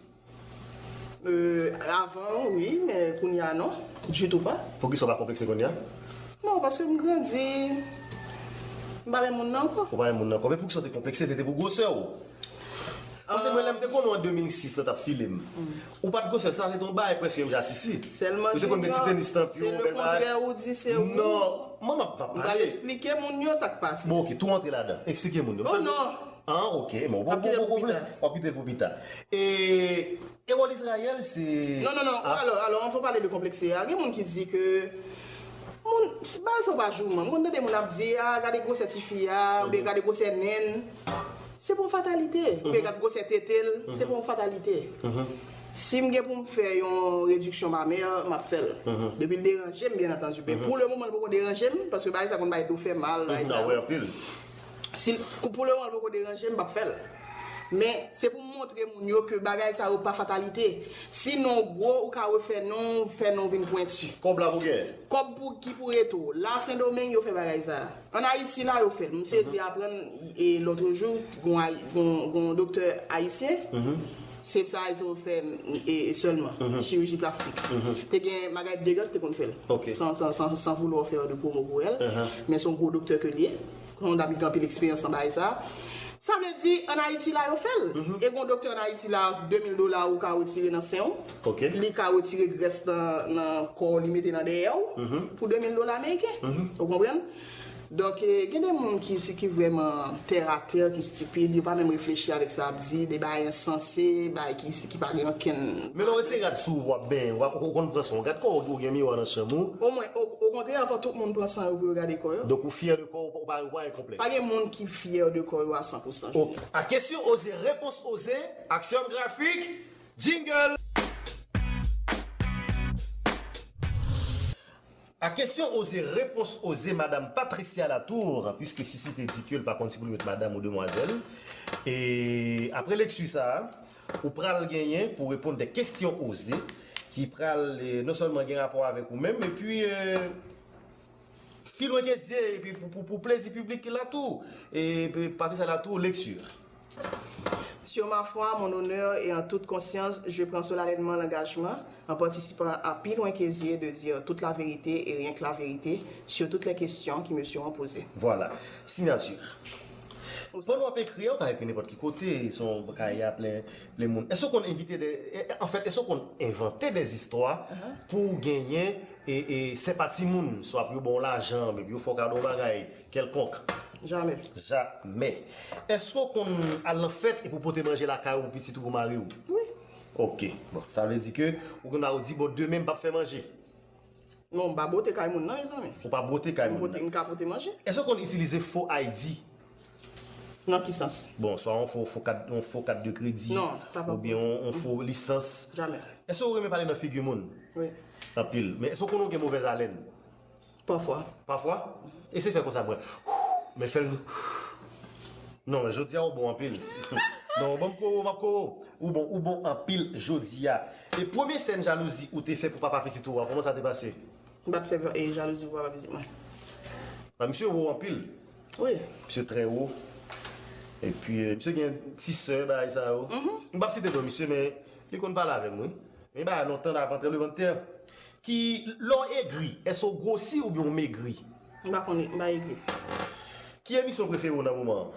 Euh, avan, wi, men kounye a, non. Ditou pa. Poukisa w pa konplekse kounye a? Non, paske m grandi, m pa menm moun nan ankò. Ou pa menm moun nan ankò. Men poukisa w te konplekse? Se te pou gwosè w. Paske mwen, lè m te konnen w an de mil sis, lè w t ap file m. Ou pa t gwosè sa, se te yon bagay prèske menm jan sisi. Sèlman, ou te konn met ti tenis nan pye w, bèl bagay. Non, mwen, m ap, m ap pale. M pral eksplike moun yo sa k pase. Bon, ok, tou antre ladan. Eksplike moun yo. Oh non! Ah, ok. Bon, w ap kite l pou pita. W ap kite l pou pita. E, e wòl Izrayèl, se... Non, non, non. Alò, alò, anvan pale de konplekse a, gen moun ki di ke moun, bagay sa yo pa jou mwen. M konn tande moun ap di, ah, gade gwosè tifi a, oubyen gade gwosè nen. Se pa yon fatalite. Oubyen gade gwosè tete l, se pa yon fatalite. Si m gen pou m fè yon rediksyon mamè, m ap fè l. Depi l deranje m, byen antandi. Men pou le moman, l poko deranje m, paske bagay sa konn bay do fè mal, bagay sa yo. Si l, pou le moman, l poko deranje m, m p ap fè l. Men, se pou m montre moun yo ke bagay sa yo pa fatalite. Si non w gwo, ou ka refè non w, fè non w vin pwenti. Kòb la pou gen. Kòb pou ki pou rete w. La, Sendomeng, yo fè bagay sa. Ann Ayiti la, yo fè l. M sezi aprann, e, lòtrejou, gon, gon, gon doktè ayisyen. Se sa yo fè, e, sèlman, chiriji plastik. Te gen Marguerite Degan ki te konn fè l. San, san, san, sans vouloir faire de promo pour elle, men se yon gwo doktè ke l ye. Yon dam ki gen anpil eksperyans nan bagay sa. Sa vle di, ann Ayiti la, yo fè l. E gon doktè ann Ayiti la, de mil dola ou ka retire nan sen w. Li ka retire grès nan, nan kò w, li mete nan dèyè w pou de mil dola ameriken. Ou konprann? Donk, e, gen de moun ki, ki vrèman tèratè, ki stipid, yo pa menm reflechi avèk sa y ap di, de bagay ensanse, bagay ki, ki pa gen okenn... Men lè w retire rad sou ou, w ap benyen, w ap, ou konn pran swen w. Gad kò w, ou gen miwa nan chanm ou. Omwen, o, okontrè, fò tout moun pran san yo pou yo gade kò yo. Donk, ou fyè de kò w, ou pa, ou pa gen konplèks. Pa gen moun ki fyè de kò yo a san pou san. Ok. A kesyon oze, repons oze, aksyon grafik, jingle! A kesyon oze, repons oze, Madam Patricia Latour, puiske Sisi te di ke l pa konn si pou l met madam ou demwazèl. E apre lekti sa a, ou pral genyen pou reponn de kesyon oze ki pral, eh, non sèlman gen rapò avèk ou menm, epi, eh, pi lwen ke zye, epi pou, pou, pou plezi piblik la tou. E Patricia Latour, lekti. Sur ma foi, mon honneur et en toute conscience, je prends solennellement l'engagement, en participant à Pi Lwen Ke Zye, de dire toute la vérité et rien que la vérité sur toutes les questions qui me seront posées. Vwala. Siyati. Pandan w ap ekri a, ou ka ekri nenpòt ki kote, se yon kay a plen, plen moun. Èske w konn envite de, e, e, anfèt, èske w konn envante de zistwa pou w genyen e, e, senpati moun, swa pou yo ba w lajan, epi yo fè w kado yon bagay kèlkonk? Jamè. Jamè. Èske w konn al nan fèt epi w pote manje lakay ou pou pitit ou, pou mari w? Wi. Ok. Bon, sa vle di ke ou konn al di, bon, demen m p ap fè manje. Non, m pa bwote kay moun nan, mezanmi. Ou pa bwote kay moun nan? M ka pote manje. Èske w konn itilize fo I D? Nan ki sans? Bon, swa yon fo, fo kat, yon fo kat de kredi, oubyen yon, yon fo lisans. Jamè. Èske w renmen pale nan figi moun? Wi. Anpil. Men èske w konnen w gen movèz alèn? Pafwa. Pafwa? Eseye fè konsa pou mwen. Men fè l. Non, men jodi a ou bon anpil. Non, ban m kore w, m ap kore w. Ou bon, ou bon anpil jodi a. E premye sèn jalouzi ou te fè pou papa pitit ou a, kòman sa te pase? M pa t fè, e, jalouzi pou papa pitit mwen. Ba, misye wo anpil. Wi. Misye trè wo. Epi, e, misye gen ti sè, bagay sa yo. M p ap site non misye, men li konn pale avè m, wi. Men bagay lontan, avan tremblemanntè. Ki, lè w egri, èske w gwosi oubyen w megri? M pa konnen, m pa egri. Ki emisyon prefere w nan moman an?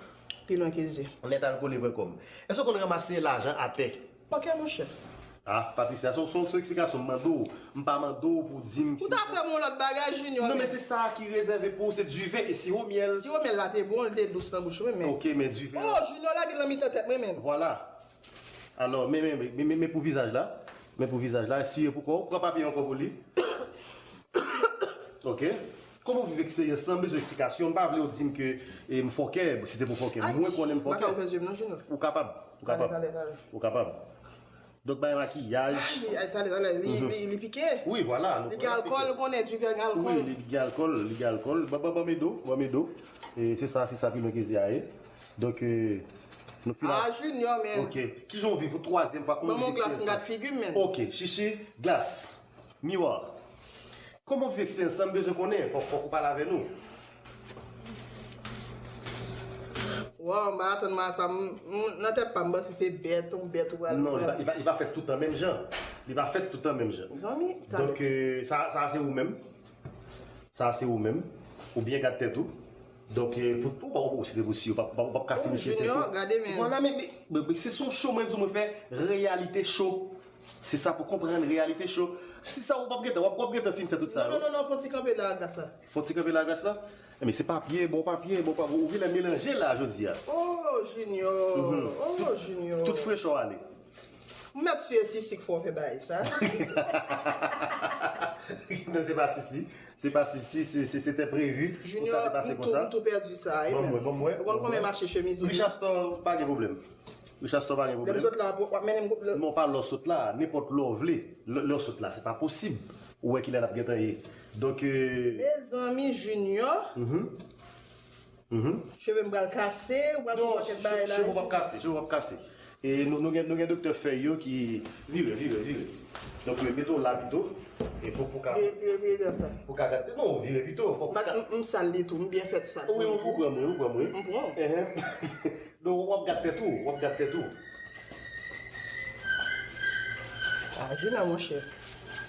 Pi lwen ke zye. Nètalkole pwen kòm. Èske w konn ranmase lajan atè? Ok, monchè. Ah, Patricia, se yon, se yon, se yon eksplikasyon m mande w. M pa mande w pou w di m... Ou ta fè m yon lòt bagay, Junior. Non, men se sa ki rezève pou ou, se diven e siwo myèl. Siwo myèl la te bon, li te dous nan bouch mwen, men... Ok, men diven... Oh, Junior lage l nan mitan tèt mwen, men. Vwala. Alò, men, men, men, men, men pou vizaj la. Men pou vizaj la, siye pou kò w. Pran papye ankò pou li. Ok. Kòman w viv eksperyans lan? M bezwen eksplikasyon. M pa vle w di m ke e, m fòkè, si te pou fòkè. Mwen konnen m fòkè. Ou kapab, ou kapab, ou kapab. Donk, bay makiyaj. Ay, ay, talè, talè, li, li, li pike. Wi, vwala. Li gen alkòl, ou konnen, Duvel gen alkòl. Wi, li gen alkòl, li gen alkòl. Ban, ban, ban m ede w, ban m ede w. E, se sa, se sa Pilwen Keze a ye. Donk, e, nou fini. Ah, Junior, men. Ok. Kijan w viv pou twazyèm fwa? Kòman w viv eksperyans lan? Ban m yon glas, m gad figi m, men. Ok, Chichi, glas. Miwa. Kòman w viv eksperyans lan? M bezwen konnen. Fòk, fòk ou pale avè nou. Waw, m pa atann mwen a sa. M, m, nan tèt pa m, m panse se bèt, yon bèt ou pral. Non, li pa, li pa, li pa fèt tout tan menm jan. Li pa fèt tout tan menm jan. Mezanmi, talè. Donk, e, sa, sa se ou menm. Sa se ou menm. Ou byen gad tèt ou. Donk, e, pou, pou, pou, si te pou si, ou p ap, p ap, p ap ka fini si tèt ou. Junior, gade men. Vwala, men, men, men, men se son show mwen di w mwen fè, reyalite show. Se sa pou konprann, reyalite show. Si sa ou p ap gentan, w ap, w ap gentan fin fè tout sa yo. Non, non, non, non, fò ti kanpe la, glas la. Fò ti kanpe la, glas la? Enben, se papye, bon papye, bon papye. Ou genlè melanje la jodi a. Oh, Junior. Oh, Junior. Tout frechè w ale. M mèt siye Sisi k fè w fè bagay sa. Non, se pa Sisi. Se pa Sisi, se, se, se te previ pou sa te pase konsa. Junior, m tou, m tou pèdi sa, wi, men. Ban mwen, ban mwen. Ou konn konbyen mache chemiz li? Richard Store, pa gen pwoblèm. Richard Store, pa gen pwoblèm. Lè m sot la, w ap mennen m. Non, pa lè w sot la, nenpòt lè w vle. Lè, lè w sot la, se pa posib. Ou wè kilè n ap gentan ye. Donk, e, mezanmi, Junior. Mhm. Cheve m pral kase, ou pral fè yon pakèt bagay la. Non, cheve w p ap kase, cheve w p ap kase. E nou, nou gen, nou gen doktè fèy yo ki, vire, vire, vire. Donk, mete w la pito. E pou, pou ka, vire, vire, vire, vire sa. Pou ka gate, non, vire pito. Fòk ou ka. M, m sal li tou, m byen fèt sal. Wi, ou pran mwen, ou pran mwen. M pran. Donk, w ap gad tèt ou, w ap gad tèt ou. Ah, Junior, monchè.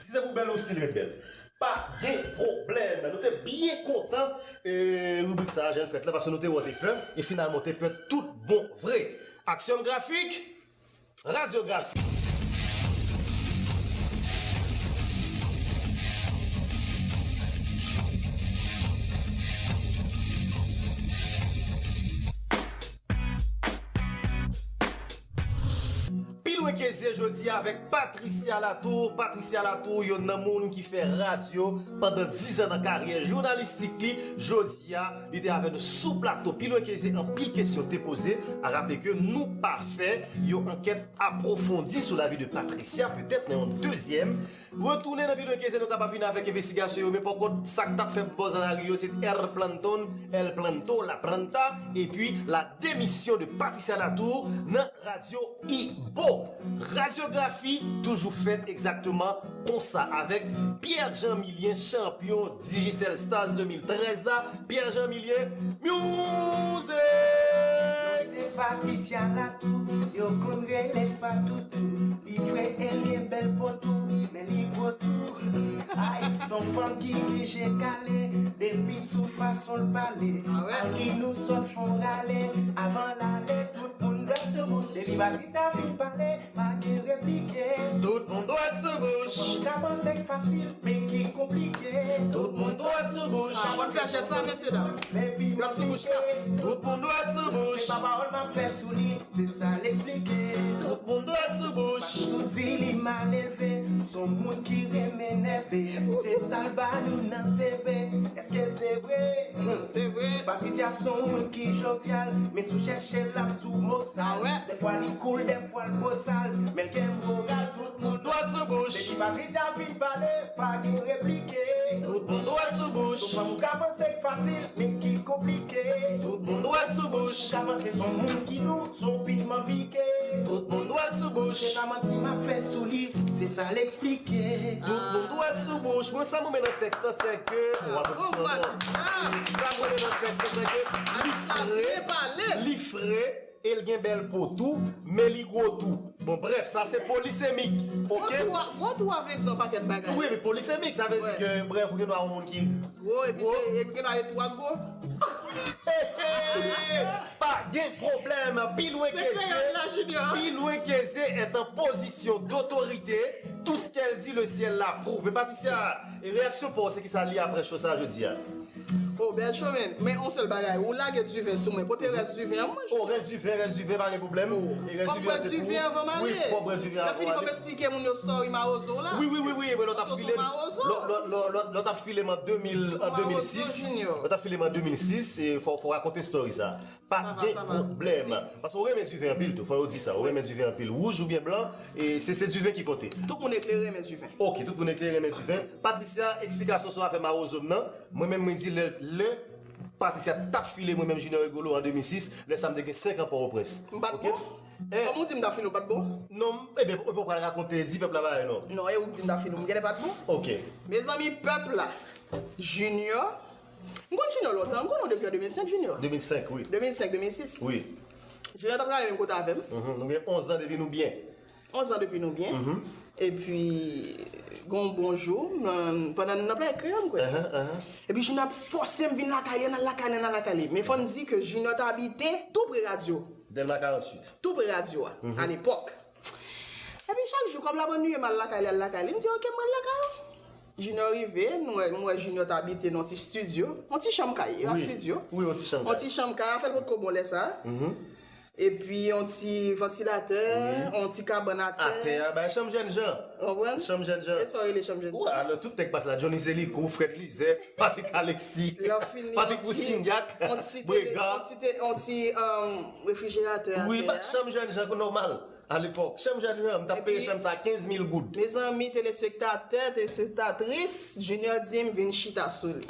Si se pou bèl, ou still ret bèl. Pa gen pwoblèm. Nou te byen kontan, e, ribrik sa a, jan l fèt la, paske nou te wè w te pè, e finalman w te pè tout bon vre. Aksyon grafik, radyografi. Pi lwen ke zye jodi a avèk Patricia Latour. Patricia Latour, yonn nan moun ki fè radyo pandan diz an nan karyè jounalistik li. Jodi a, li te avè nou sou plato Pi lwen ke zye, anpil kesyon te poze. A raple ke nou pa fè yon ankèt apwofondi sou lavi de Patricia, petèt nan yon dezyèm. Retounen nan Pi lwen ke zye, nou kapab vin avèk envestigasyon yo, men pòkont, sa k t ap fè buzz nan lari yo, se El Planton, El Planto, La Planta, epi la démission de Patricia Latour nan radyo Ibo. Radyografi toujou fèt egzakteman konsa avèk Pierre Jean Milien, chanpyon Digicel Stars de mil trèz la. Pierre Jean Milien, music! Se Patricia Latour, yo konn rele l pa toutou. Li fre e l gen bèl po tou, men li gwo tou. Ay, se yon fanm ki blije kale, depi sou fason l pale. Ah ouais? Ann li nou sot fon rale, avan l ale, tout moun dwèt sou bouch. Depi Patricia fin pale, pa gen replike. Tout moun dwèt sou bouch. Ou ka panse k fasil, men ki konplike. Tout moun dwèt sou bouch. Sa konn fè jès sa, mesye dam. Dwèt sou bouch la. Tout moun dwèt sou bouch. Se pa pawòl m ap fè sou li, se sa l eksplike. Tout moun dwèt sou bouch. Tout di li mal elve, se yon moun ki renmen nève. Se sa l ba nou nan seve. Èske se vre? Se vre. Patricia se yon moun ki jovyal, men si w chèche l ap di w mo sal. Ah ouais? Dèfwa li cool, dèfwa l bosal, men l gen moral, tout moun dwèt sou bouch. Depi Patricia fin pale, pa gen replike. Tout moun dwèt sou bouch. Tout fanm ou ka panse k fasil, men ki konplike. Tout moun dwèt sou bouch. Ou ka panse se yon moun ki dou, se yon piman pike. Tout moun dwèt sou bouch. Se pa manti m ap fè sou li, se sa l eksplike. Tout moun dwèt sou bouch. Mwen, sa m renmen nan tèks la, se ke, w ap di non. Sa m renmen nan tèks la, se ke li fre, li fre, e l gen bèl po tou, men li gwo tou. Bon, brèf, sa se polisemik, ok? Gwo tou a, gwo tou a vle di yon pakèt bagay. Wi, men polisemik, sa vle di ke, brèf, ou gen dwa yon moun ki gwo, epi se, epi gen dwa yo tou a gwo. Pa gen pwoblèm, Pi lwen ke zye, Pi lwen ke zye est en position d'autorité. Tout ce qu'elle dit, le ciel l'approuve. Patricia, e reyaksyon pa w, se ki sa li apre cho sa jodi a? Oh, bèl shomen. Men yon sèl bagay, ou lage diven sou mwen. Pote rès diven an, mwen. Oh, rès diven, rès diven, pa gen pwoblèm. E rès diven an, se pou ou. Fò m bwè diven anvan m ale. Wi, fò w bwè diven anvan w ale. Lè fini, fò m esplike moun yo story mawozo w la. Wi, wi, wi, wi, men lè w t ap file m, lè, lè, lè, lè, lè w t ap file m an de mil, an de mil sis, lè w t ap file m an de mil sis, e fò, fò w rakonte story sa. Pa gen pwoblèm. Paske ou renmen diven anpil tou, fò yo di sa. Ou renmen diven anpil. Wouj oubyen blan, e se, se diven ki konte. Tout moun eklere renmen diven. Ok, tout moun eklere renmen diven. Patricia, eksplikasyon sou afè mawozo m nan. Mwen menm, mwen di lè, lè Patricia t ap file mwen menm Junior Rigolo an de mil sis, lè sa m te gen senk an Pòtoprens. M pa t bon? Kòman ou di m t ap file, ou pa t bon? Non, ebyen, ou pa pral rakonte, di pèp la bagay non. Non, e ou k di m t ap file, m genlè pa t bon? Ok. Mezanmi, pèp la, Junior, m konn Junior lontan, m konn ou depi an de mil senk, Junior. De mil senk, wi. De mil senk, de mil sis. Wi. Junior t ap travay menm kote avè m. Mhm, nou gen onz an depi nou byen. Onz an depi nou byen. Mhm. Epi, gon bon jou, m, pandan n nan play kreyòl, m kwè. Ahan, ahan. Epi, Junior ap fòse m vin lakay li, ann al lakay li, ann al lakay li. Men fò n di ke Junior t abite tou pre radyo. Dèlma karanntuit. Tou pre radyo a, mhm, alepòk. Epi chak jou, kòm l ap annuiye m al lakay li, al lakay li, m di, "Ok, m pral lakay ou." Junior rive, nou wè, m wè Junior t abite nan yon ti estidyo, yon ti chanm kay, yon estidyo. Wi, yon ti chanm kay. Yon ti chanm kay, afè l potko bon lè sa a. Mhm. Epi yon ti vantilatè, wi, yon ti kabann atè. Atè a, bay chanm jènjan. Ou konprann? Chanm jènjan. E sa yo rele chanm jènjan? Wi, alò, tout nèg pase la, Johnny Zélico, Fred Lizè, Patrick Alexis, Patrick Poussignac, Brega. Yon ti tele-, yon ti te-, yon ti, um, refrijeratè atè a. Wi, bay chanm jènjan, nòmal. Alepòk, chanm jènjan, m t ap peye chanm sa kenz mil goud. Mezanmi, telespektatè, telespektatris, Junior di m vin chita sou li.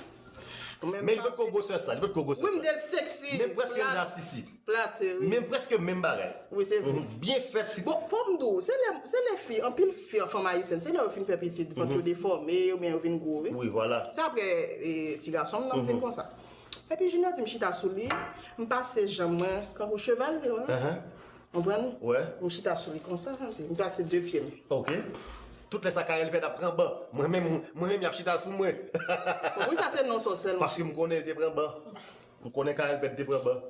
Men li potko gwosè sa, li potko gwosè sa. Wi, m te seksi, men prèske m nasisi. Plate, wi. Men prèske menm bagay. Wi, se vre. Mhm. Byen fèt. Bon, fò m di w, se lè, se lè fi, anpil fi, fanm ayisyèn, se lè yo fin fè pitit, vant yo defòme, oubyen yo vin gwo, wi. Wi, vwala. Se apre, e, ti gason m nan m vin konsa. Epi Junior di m chita sou li, m pase janm mwen, kankou cheval, se konsa. Ahan. Konprann? Wè. M chita sou li konsa, kòmsi m plase de pye m. Ok. Tout lè sa Carel Pèd ap pran ban. Mwen menm, mwen menm, y ap chita sou mwen. Wi, sa se non sa w sèlman. Paske m konnen l te pran ban. M konnen Carel Pèd te pran ban.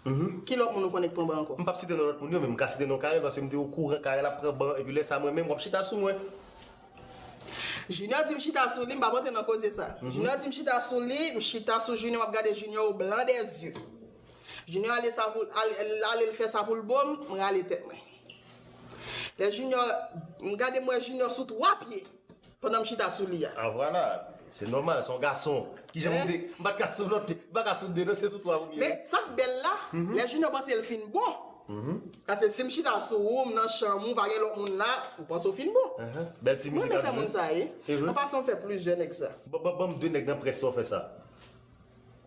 Mhm. Ki lòt moun ou konnen k pran ban ankò? M p ap site non lòt moun yo, men m ka site non Carel, paske m te okouran Carel ap pran ban, epi lè sa mwen menm, w ap chita sou mwen. Junior di m chita sou li, m p ap antre nan koze sa. Mhm. Junior di m chita sou li, m chita sou Junior, m ap gade Junior au blanc des yeux. Junior ale sa pou, ale, ale l fè sa pou l bo m, m rale tèt mwen. Lè Junior, m gade m wè Junior sou twa pye pandan m chita sou li a. Ah, vwala. Se nòmal, se yon gason. Kijan pou m te, m pa t ka sou lòt pye, m pa ka sou de non, se sou twa pou m ye. Men sa k bèl la, lè Junior panse l fin bon. Mhm. Paske si m chita sou ou, m nan chanm ou, pa gen lòt moun la, ou panse w fin bon. Ahan. Bèl ti mizik ap jwe. Mwen renmen fè moun sa, wi. An pasan, m fè plizyè nèg sa. Ban, ban, ban m de nèg nan près sa w fè sa.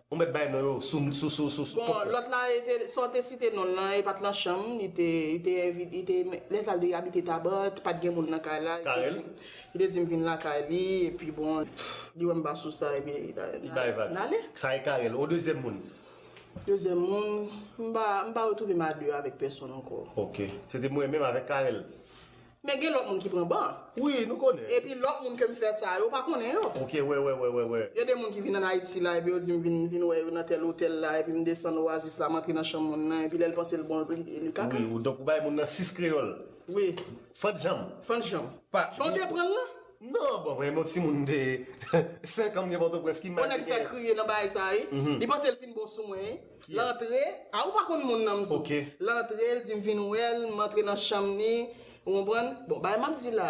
Ou mèt bay non yo sou, sou, sou, sou, sou. Bon, lòt la, e te, sa w te site non l lan, e pa t lan chanm, li te, li te envi-, li te, lè sa l te abite Tabat, pa t gen moun nan kay la, li te di m, li te di m vin lakay li, epi bon, li wè m pa sou sa, epi li ta, li bay vag. N ale. Sa e Carel, yon dezyèm moun. Dezyèm moun, m pa, m pa retwouve m a de avèk pèsonn ankò. Ok. Se te mwen menm avèk Carel. Men gen lòt moun ki pran ban. Wi, nou konnen. Epi lòt moun ke m fè sa, yo pa konnen yo. Ok, wè, wè, wè, wè, wè. Gen de moun ki vin ann Ayiti la, epi yo di m vin, vin wè yo nan tèl otèl la, epi m desann Oasis la, m antre nan chanm moun nan, epi lè l panse l bon, li, li kaka. Wi, ou, donk ou bay moun nan sis kreyòl. Wi. Fant janm. Fant janm. Pa. Jan w te pran l lan? Non, bon, mwen, yon timoun de senk an, m gen Pòtoprens ki mal te gen. Yon nèg fè kriye nan bagay sa, wi. Mhm. Li panse l fin bon sou mwen, wi. L antre, a ou pa konn moun nan m di w. Ok. L antre, l di m vin wè l, m antre nan chanm li, ou konprann? Bon, bagay m ap di la,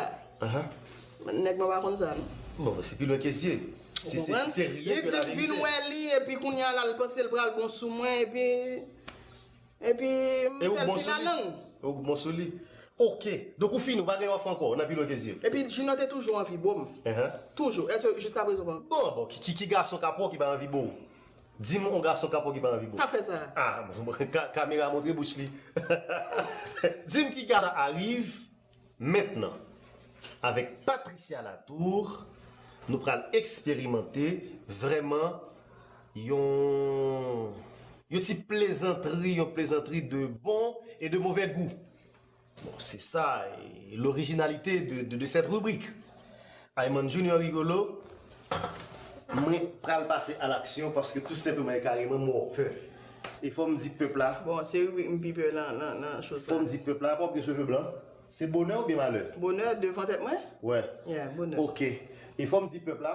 nèg mwen pa konn sa, non. Bon, se pi lwen ke zye. Ou konprann? Li di m vin wè li, epi kounye a la, l panse l pral bon sou mwen, epi, epi m fè l fil a lang. E ou bon sou li? Ok. Donk ou fini, ou pa gen òf ankò, nan pi lwen ke zye. Epi Junior te toujou anvi bo m. Toujou. Èske jiskaprezan ou pa? Bon, bon, ki, ki, ki gason k ap wè w ki pa anvi bo w? Di m yon gason k ap wè w ki pa anvi bo w. Sa fè sa. Ah, bon, bon, ka-, kamera montre bouch li. Di m ki gason arrive maintenant. Avec Patricia Latour, nou pral eksperimante vrèman yon, yon ti plezantri, yon plezantri de bon et de mauvais goût. Bon, c'est ça, et l'originalité de, de, de cette rubrique. Ayman Junior Rigolo, mwen pral pase a laksyon paske tou senpleman e kareman mwen pè. E fò m di pèp la. Bon, se ribrik m pi pè nan, nan, nan choz la. Fò m di pèp la, pa w gen cheve blan. Se bonè oubyen malè? Bonè devan tèt mwen? Wè. Yeah, bonè. Ok. E fò m di pèp la,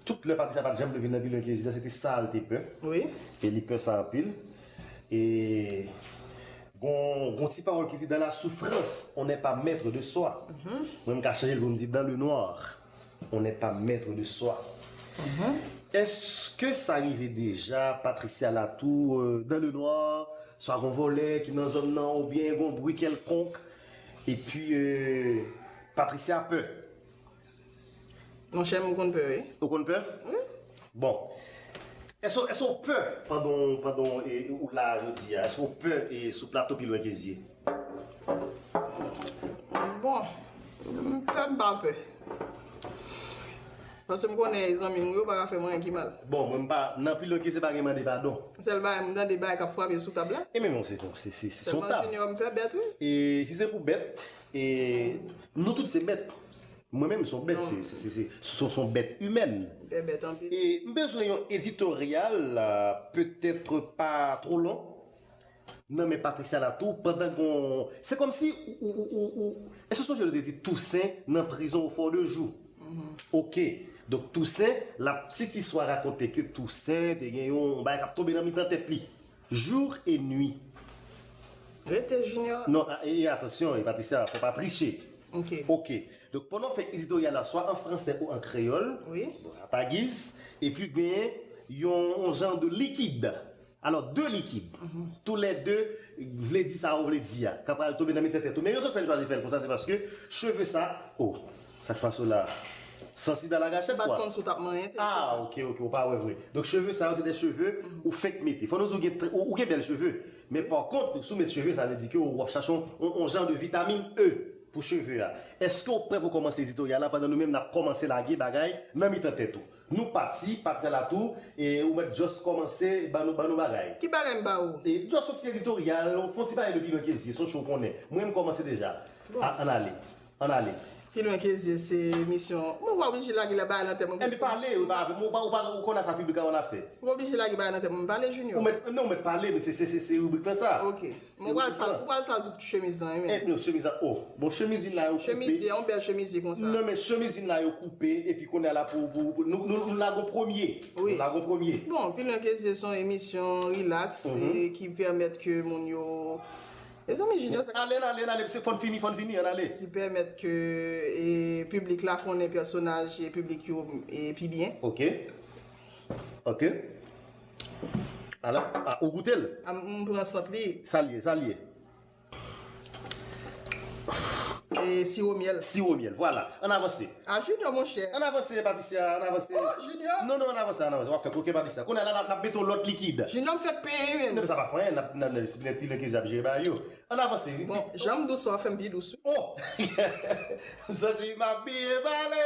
Tout lè Patricia pa t janm vle vin nan Pilon Kezye a, se te sa l te pè. Wi. E li pè sa anpil. E gon, gon ti pawòl ki di, dans la souffrance, on n'est pas maître de soi. Mwen, m ka chanje l pou m di, dans le noir, on n'est pas maître de soi. Èske sa rive deja, Patricia Latour, euh, dans le noir, swa gon vòlè ki nan zòn nan, oubyen gon bri kèlkonk, epi euh, Patricia pè? Monchè, m konn pè, wi. Ou konn pè? Wi. Bon. Èske èske w pè pandan w- pandan w- e- ou la jodi a? Èske w pè e sou plato Pilon Kezye? Bon, m pè, m pa pè. Paske m konnen zanmi m yo pa ka fè m anyen ki mal. Bon, mwen m pa nan Pilon Kezye pa gen mande padon. Sèl bagay m tande bagay k ap frape sou tab la. E men bon, se bon, se se- se- se yon Sèlman tab. Junior m fè bèt, wi. E si se pou bèt, e nou tout se bèt. Mwen menm se yon bèt, se se- se- se- se- se yon bèt imèn. Bèt bèt anpil. E m bezwen yon editoryal, euh, petèt pa twò long, nan men Patricia Latour, pandan gon. Se kòmsi ou, ou, ou, ou, ou. Èske w sonje lè yo te di Tousen nan prizon o Fò de Jou? Ok. Donk Tousen, l ap ti istwa rakonte ke Tousen te gen yon bagay k ap tonbe nan mitan tèt li. Jour et nuit. Rete Junior. Non, e, e atansyon, e Patricia, fò pa triche. Ok. Ok. Donk pandan w fè editoryal la, swa an fransè ou an kreyòl, Wi. bon, a ta giz, epi genyen yon, yon jan de likid. Alò, de likid. Toulède vle di sa yo vle di a. K ap pral tonbe nan mitan tèt ou. Men rezon k fè n chwazi fè l konsa, se paske cheve sa, oh, sa k pase w la? Sansib a la gachèt, Bat kwa. Konn sou t ap manyen tèt. Ah, ok, ok, ou pa wè vre. Donk, cheve sa yo, se de cheve ou fenk mete. Fò nou di w gen, tr- ou, ou gen bèl cheve. Men pa kont, si w met cheve, sa vle di ke w ap chache yon, yon, yon jan de vitamin E pou cheve a. Èske w prè pou kòmanse editoryal la pandan nou menm n ap kòmanse lage bagay nan mitan tèt ou? Nou pati, pati a la tou, e ou mèt just kòmanse ban nou, ban nou bagay. Ki bagay m ba ou? E just yon ti editoryal, fè yon ti pale de Pilon Kezye, se yon cho w konnen. Mwen, m kòmanse deja. Bon. A, ann ale. Ann ale. Pilon Kezye se emisyon. Mwen pa oblije lage la bagay nan tèt mwen. Enben pale, ou pa, ou pa, ou pa, ou konnen sa piblik la wè n ap fè. Ou pa oblije lage bagay nan tèt mwen. M pale Junior. Ou mèt, non, ou mèt pale, men se, se, se, se ribrik lan sa. Ok. Mwen pral sal, ou pral sal tout chemiz lan, wi, men. Eh, non, chemiz la, oh. Bon, chemiz vin la yo koupe. Chemizye, yon bèl chemizye konsa. Non, men chemiz vin la yo koupe, epi kounye a la pou, pou, pou nou, nou, nou lagon premye. Wi. Nou lagon premye. Bon, Pilon Kezye se yon emisyon relax e ki pèmèt ke moun yo. Mezanmi, Junior, sa Ale, ale, ale, se fòn fini, fòn fini, ann ale. Ki pèmèt ke e, piblik la konnen pèsonaj e piblik yo e, pi byen. Ok. Ok. Ala, ah, ou goute l? A, m pran sant li. Sa l ye, sa l ye. E siwo myèl. Siwo myèl, vwala. Ann avanse. A Junior, monchè. Ann avanse, Patricia, ann avanse. Oh, Junior. Non, non, ann avanse, ann avanse. W ap fè koken, Patricia. Kounye a la, n ap, n ap mete yon lòt likid. Junior, m fèk peye, men. Non, men sa pa fè anyen, n ap, n ap, n ap, Pilon Kezye ap jere bagay yo. Ann avanse, wi. Bon, jan m dous, w ap fè m pi dous, wi. Oh! M santi m ap byen pale.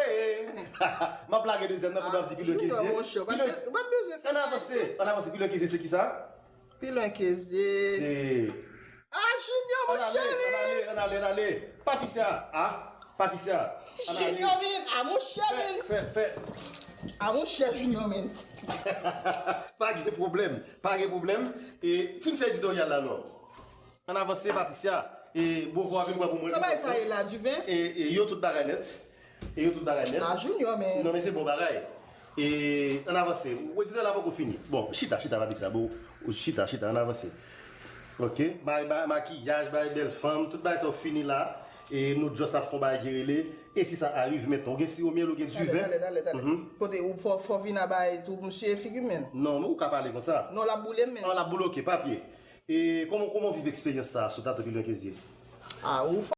M ap lage dezyèm nan pou w ap di Pilon Kezye. Junior, monchè, w pa t be- w pa t bezwen fè Ann avanse, ann avanse, Pilon Kezye, se ki sa? Pilon Kezye. Se Ah, Junior, mon Ann ale, cheri! Ann ale, ann ale, ann ale. Patricia, ah, Patricia. Ann ale. Junior vin, ah, mon cheri! Fè, fè, fè. Ah, mon chè Junior, men. Pa gen pwoblèm, pa gen pwoblèm. E fin fè editoryal la, non. Ann avanse, Patricia. E bon, vwa vin pran pou mwen. Sa bay sa e la, du vin? E, e yo tout bagay nèt. E yo tout bagay nèt. Ah, Junior, men. Non, men se bon bagay. E ann avanse. Ou editè la poko fini. Bon, chita, chita, Patricia. Bon, ou chita, chita, ann avanse. Ok. Bay, bay, makiyaj, bay bèl fanm, tout bagay sa yo fini la. E nou just ap fè yon bagay ki rele. E si sa arive mentnan, ou gen siwo myèl, ou gen du vin. Talè, talè, talè. Kote ou fò, fò vin a bay tou, msye figi men. Non, men ou ka pale konsa. Non, l ap boule men. An, l ap boule, ok, papye. E kòman, kòman w viv eksperyans sa a sou plato Pilon Kezye? Ah, ou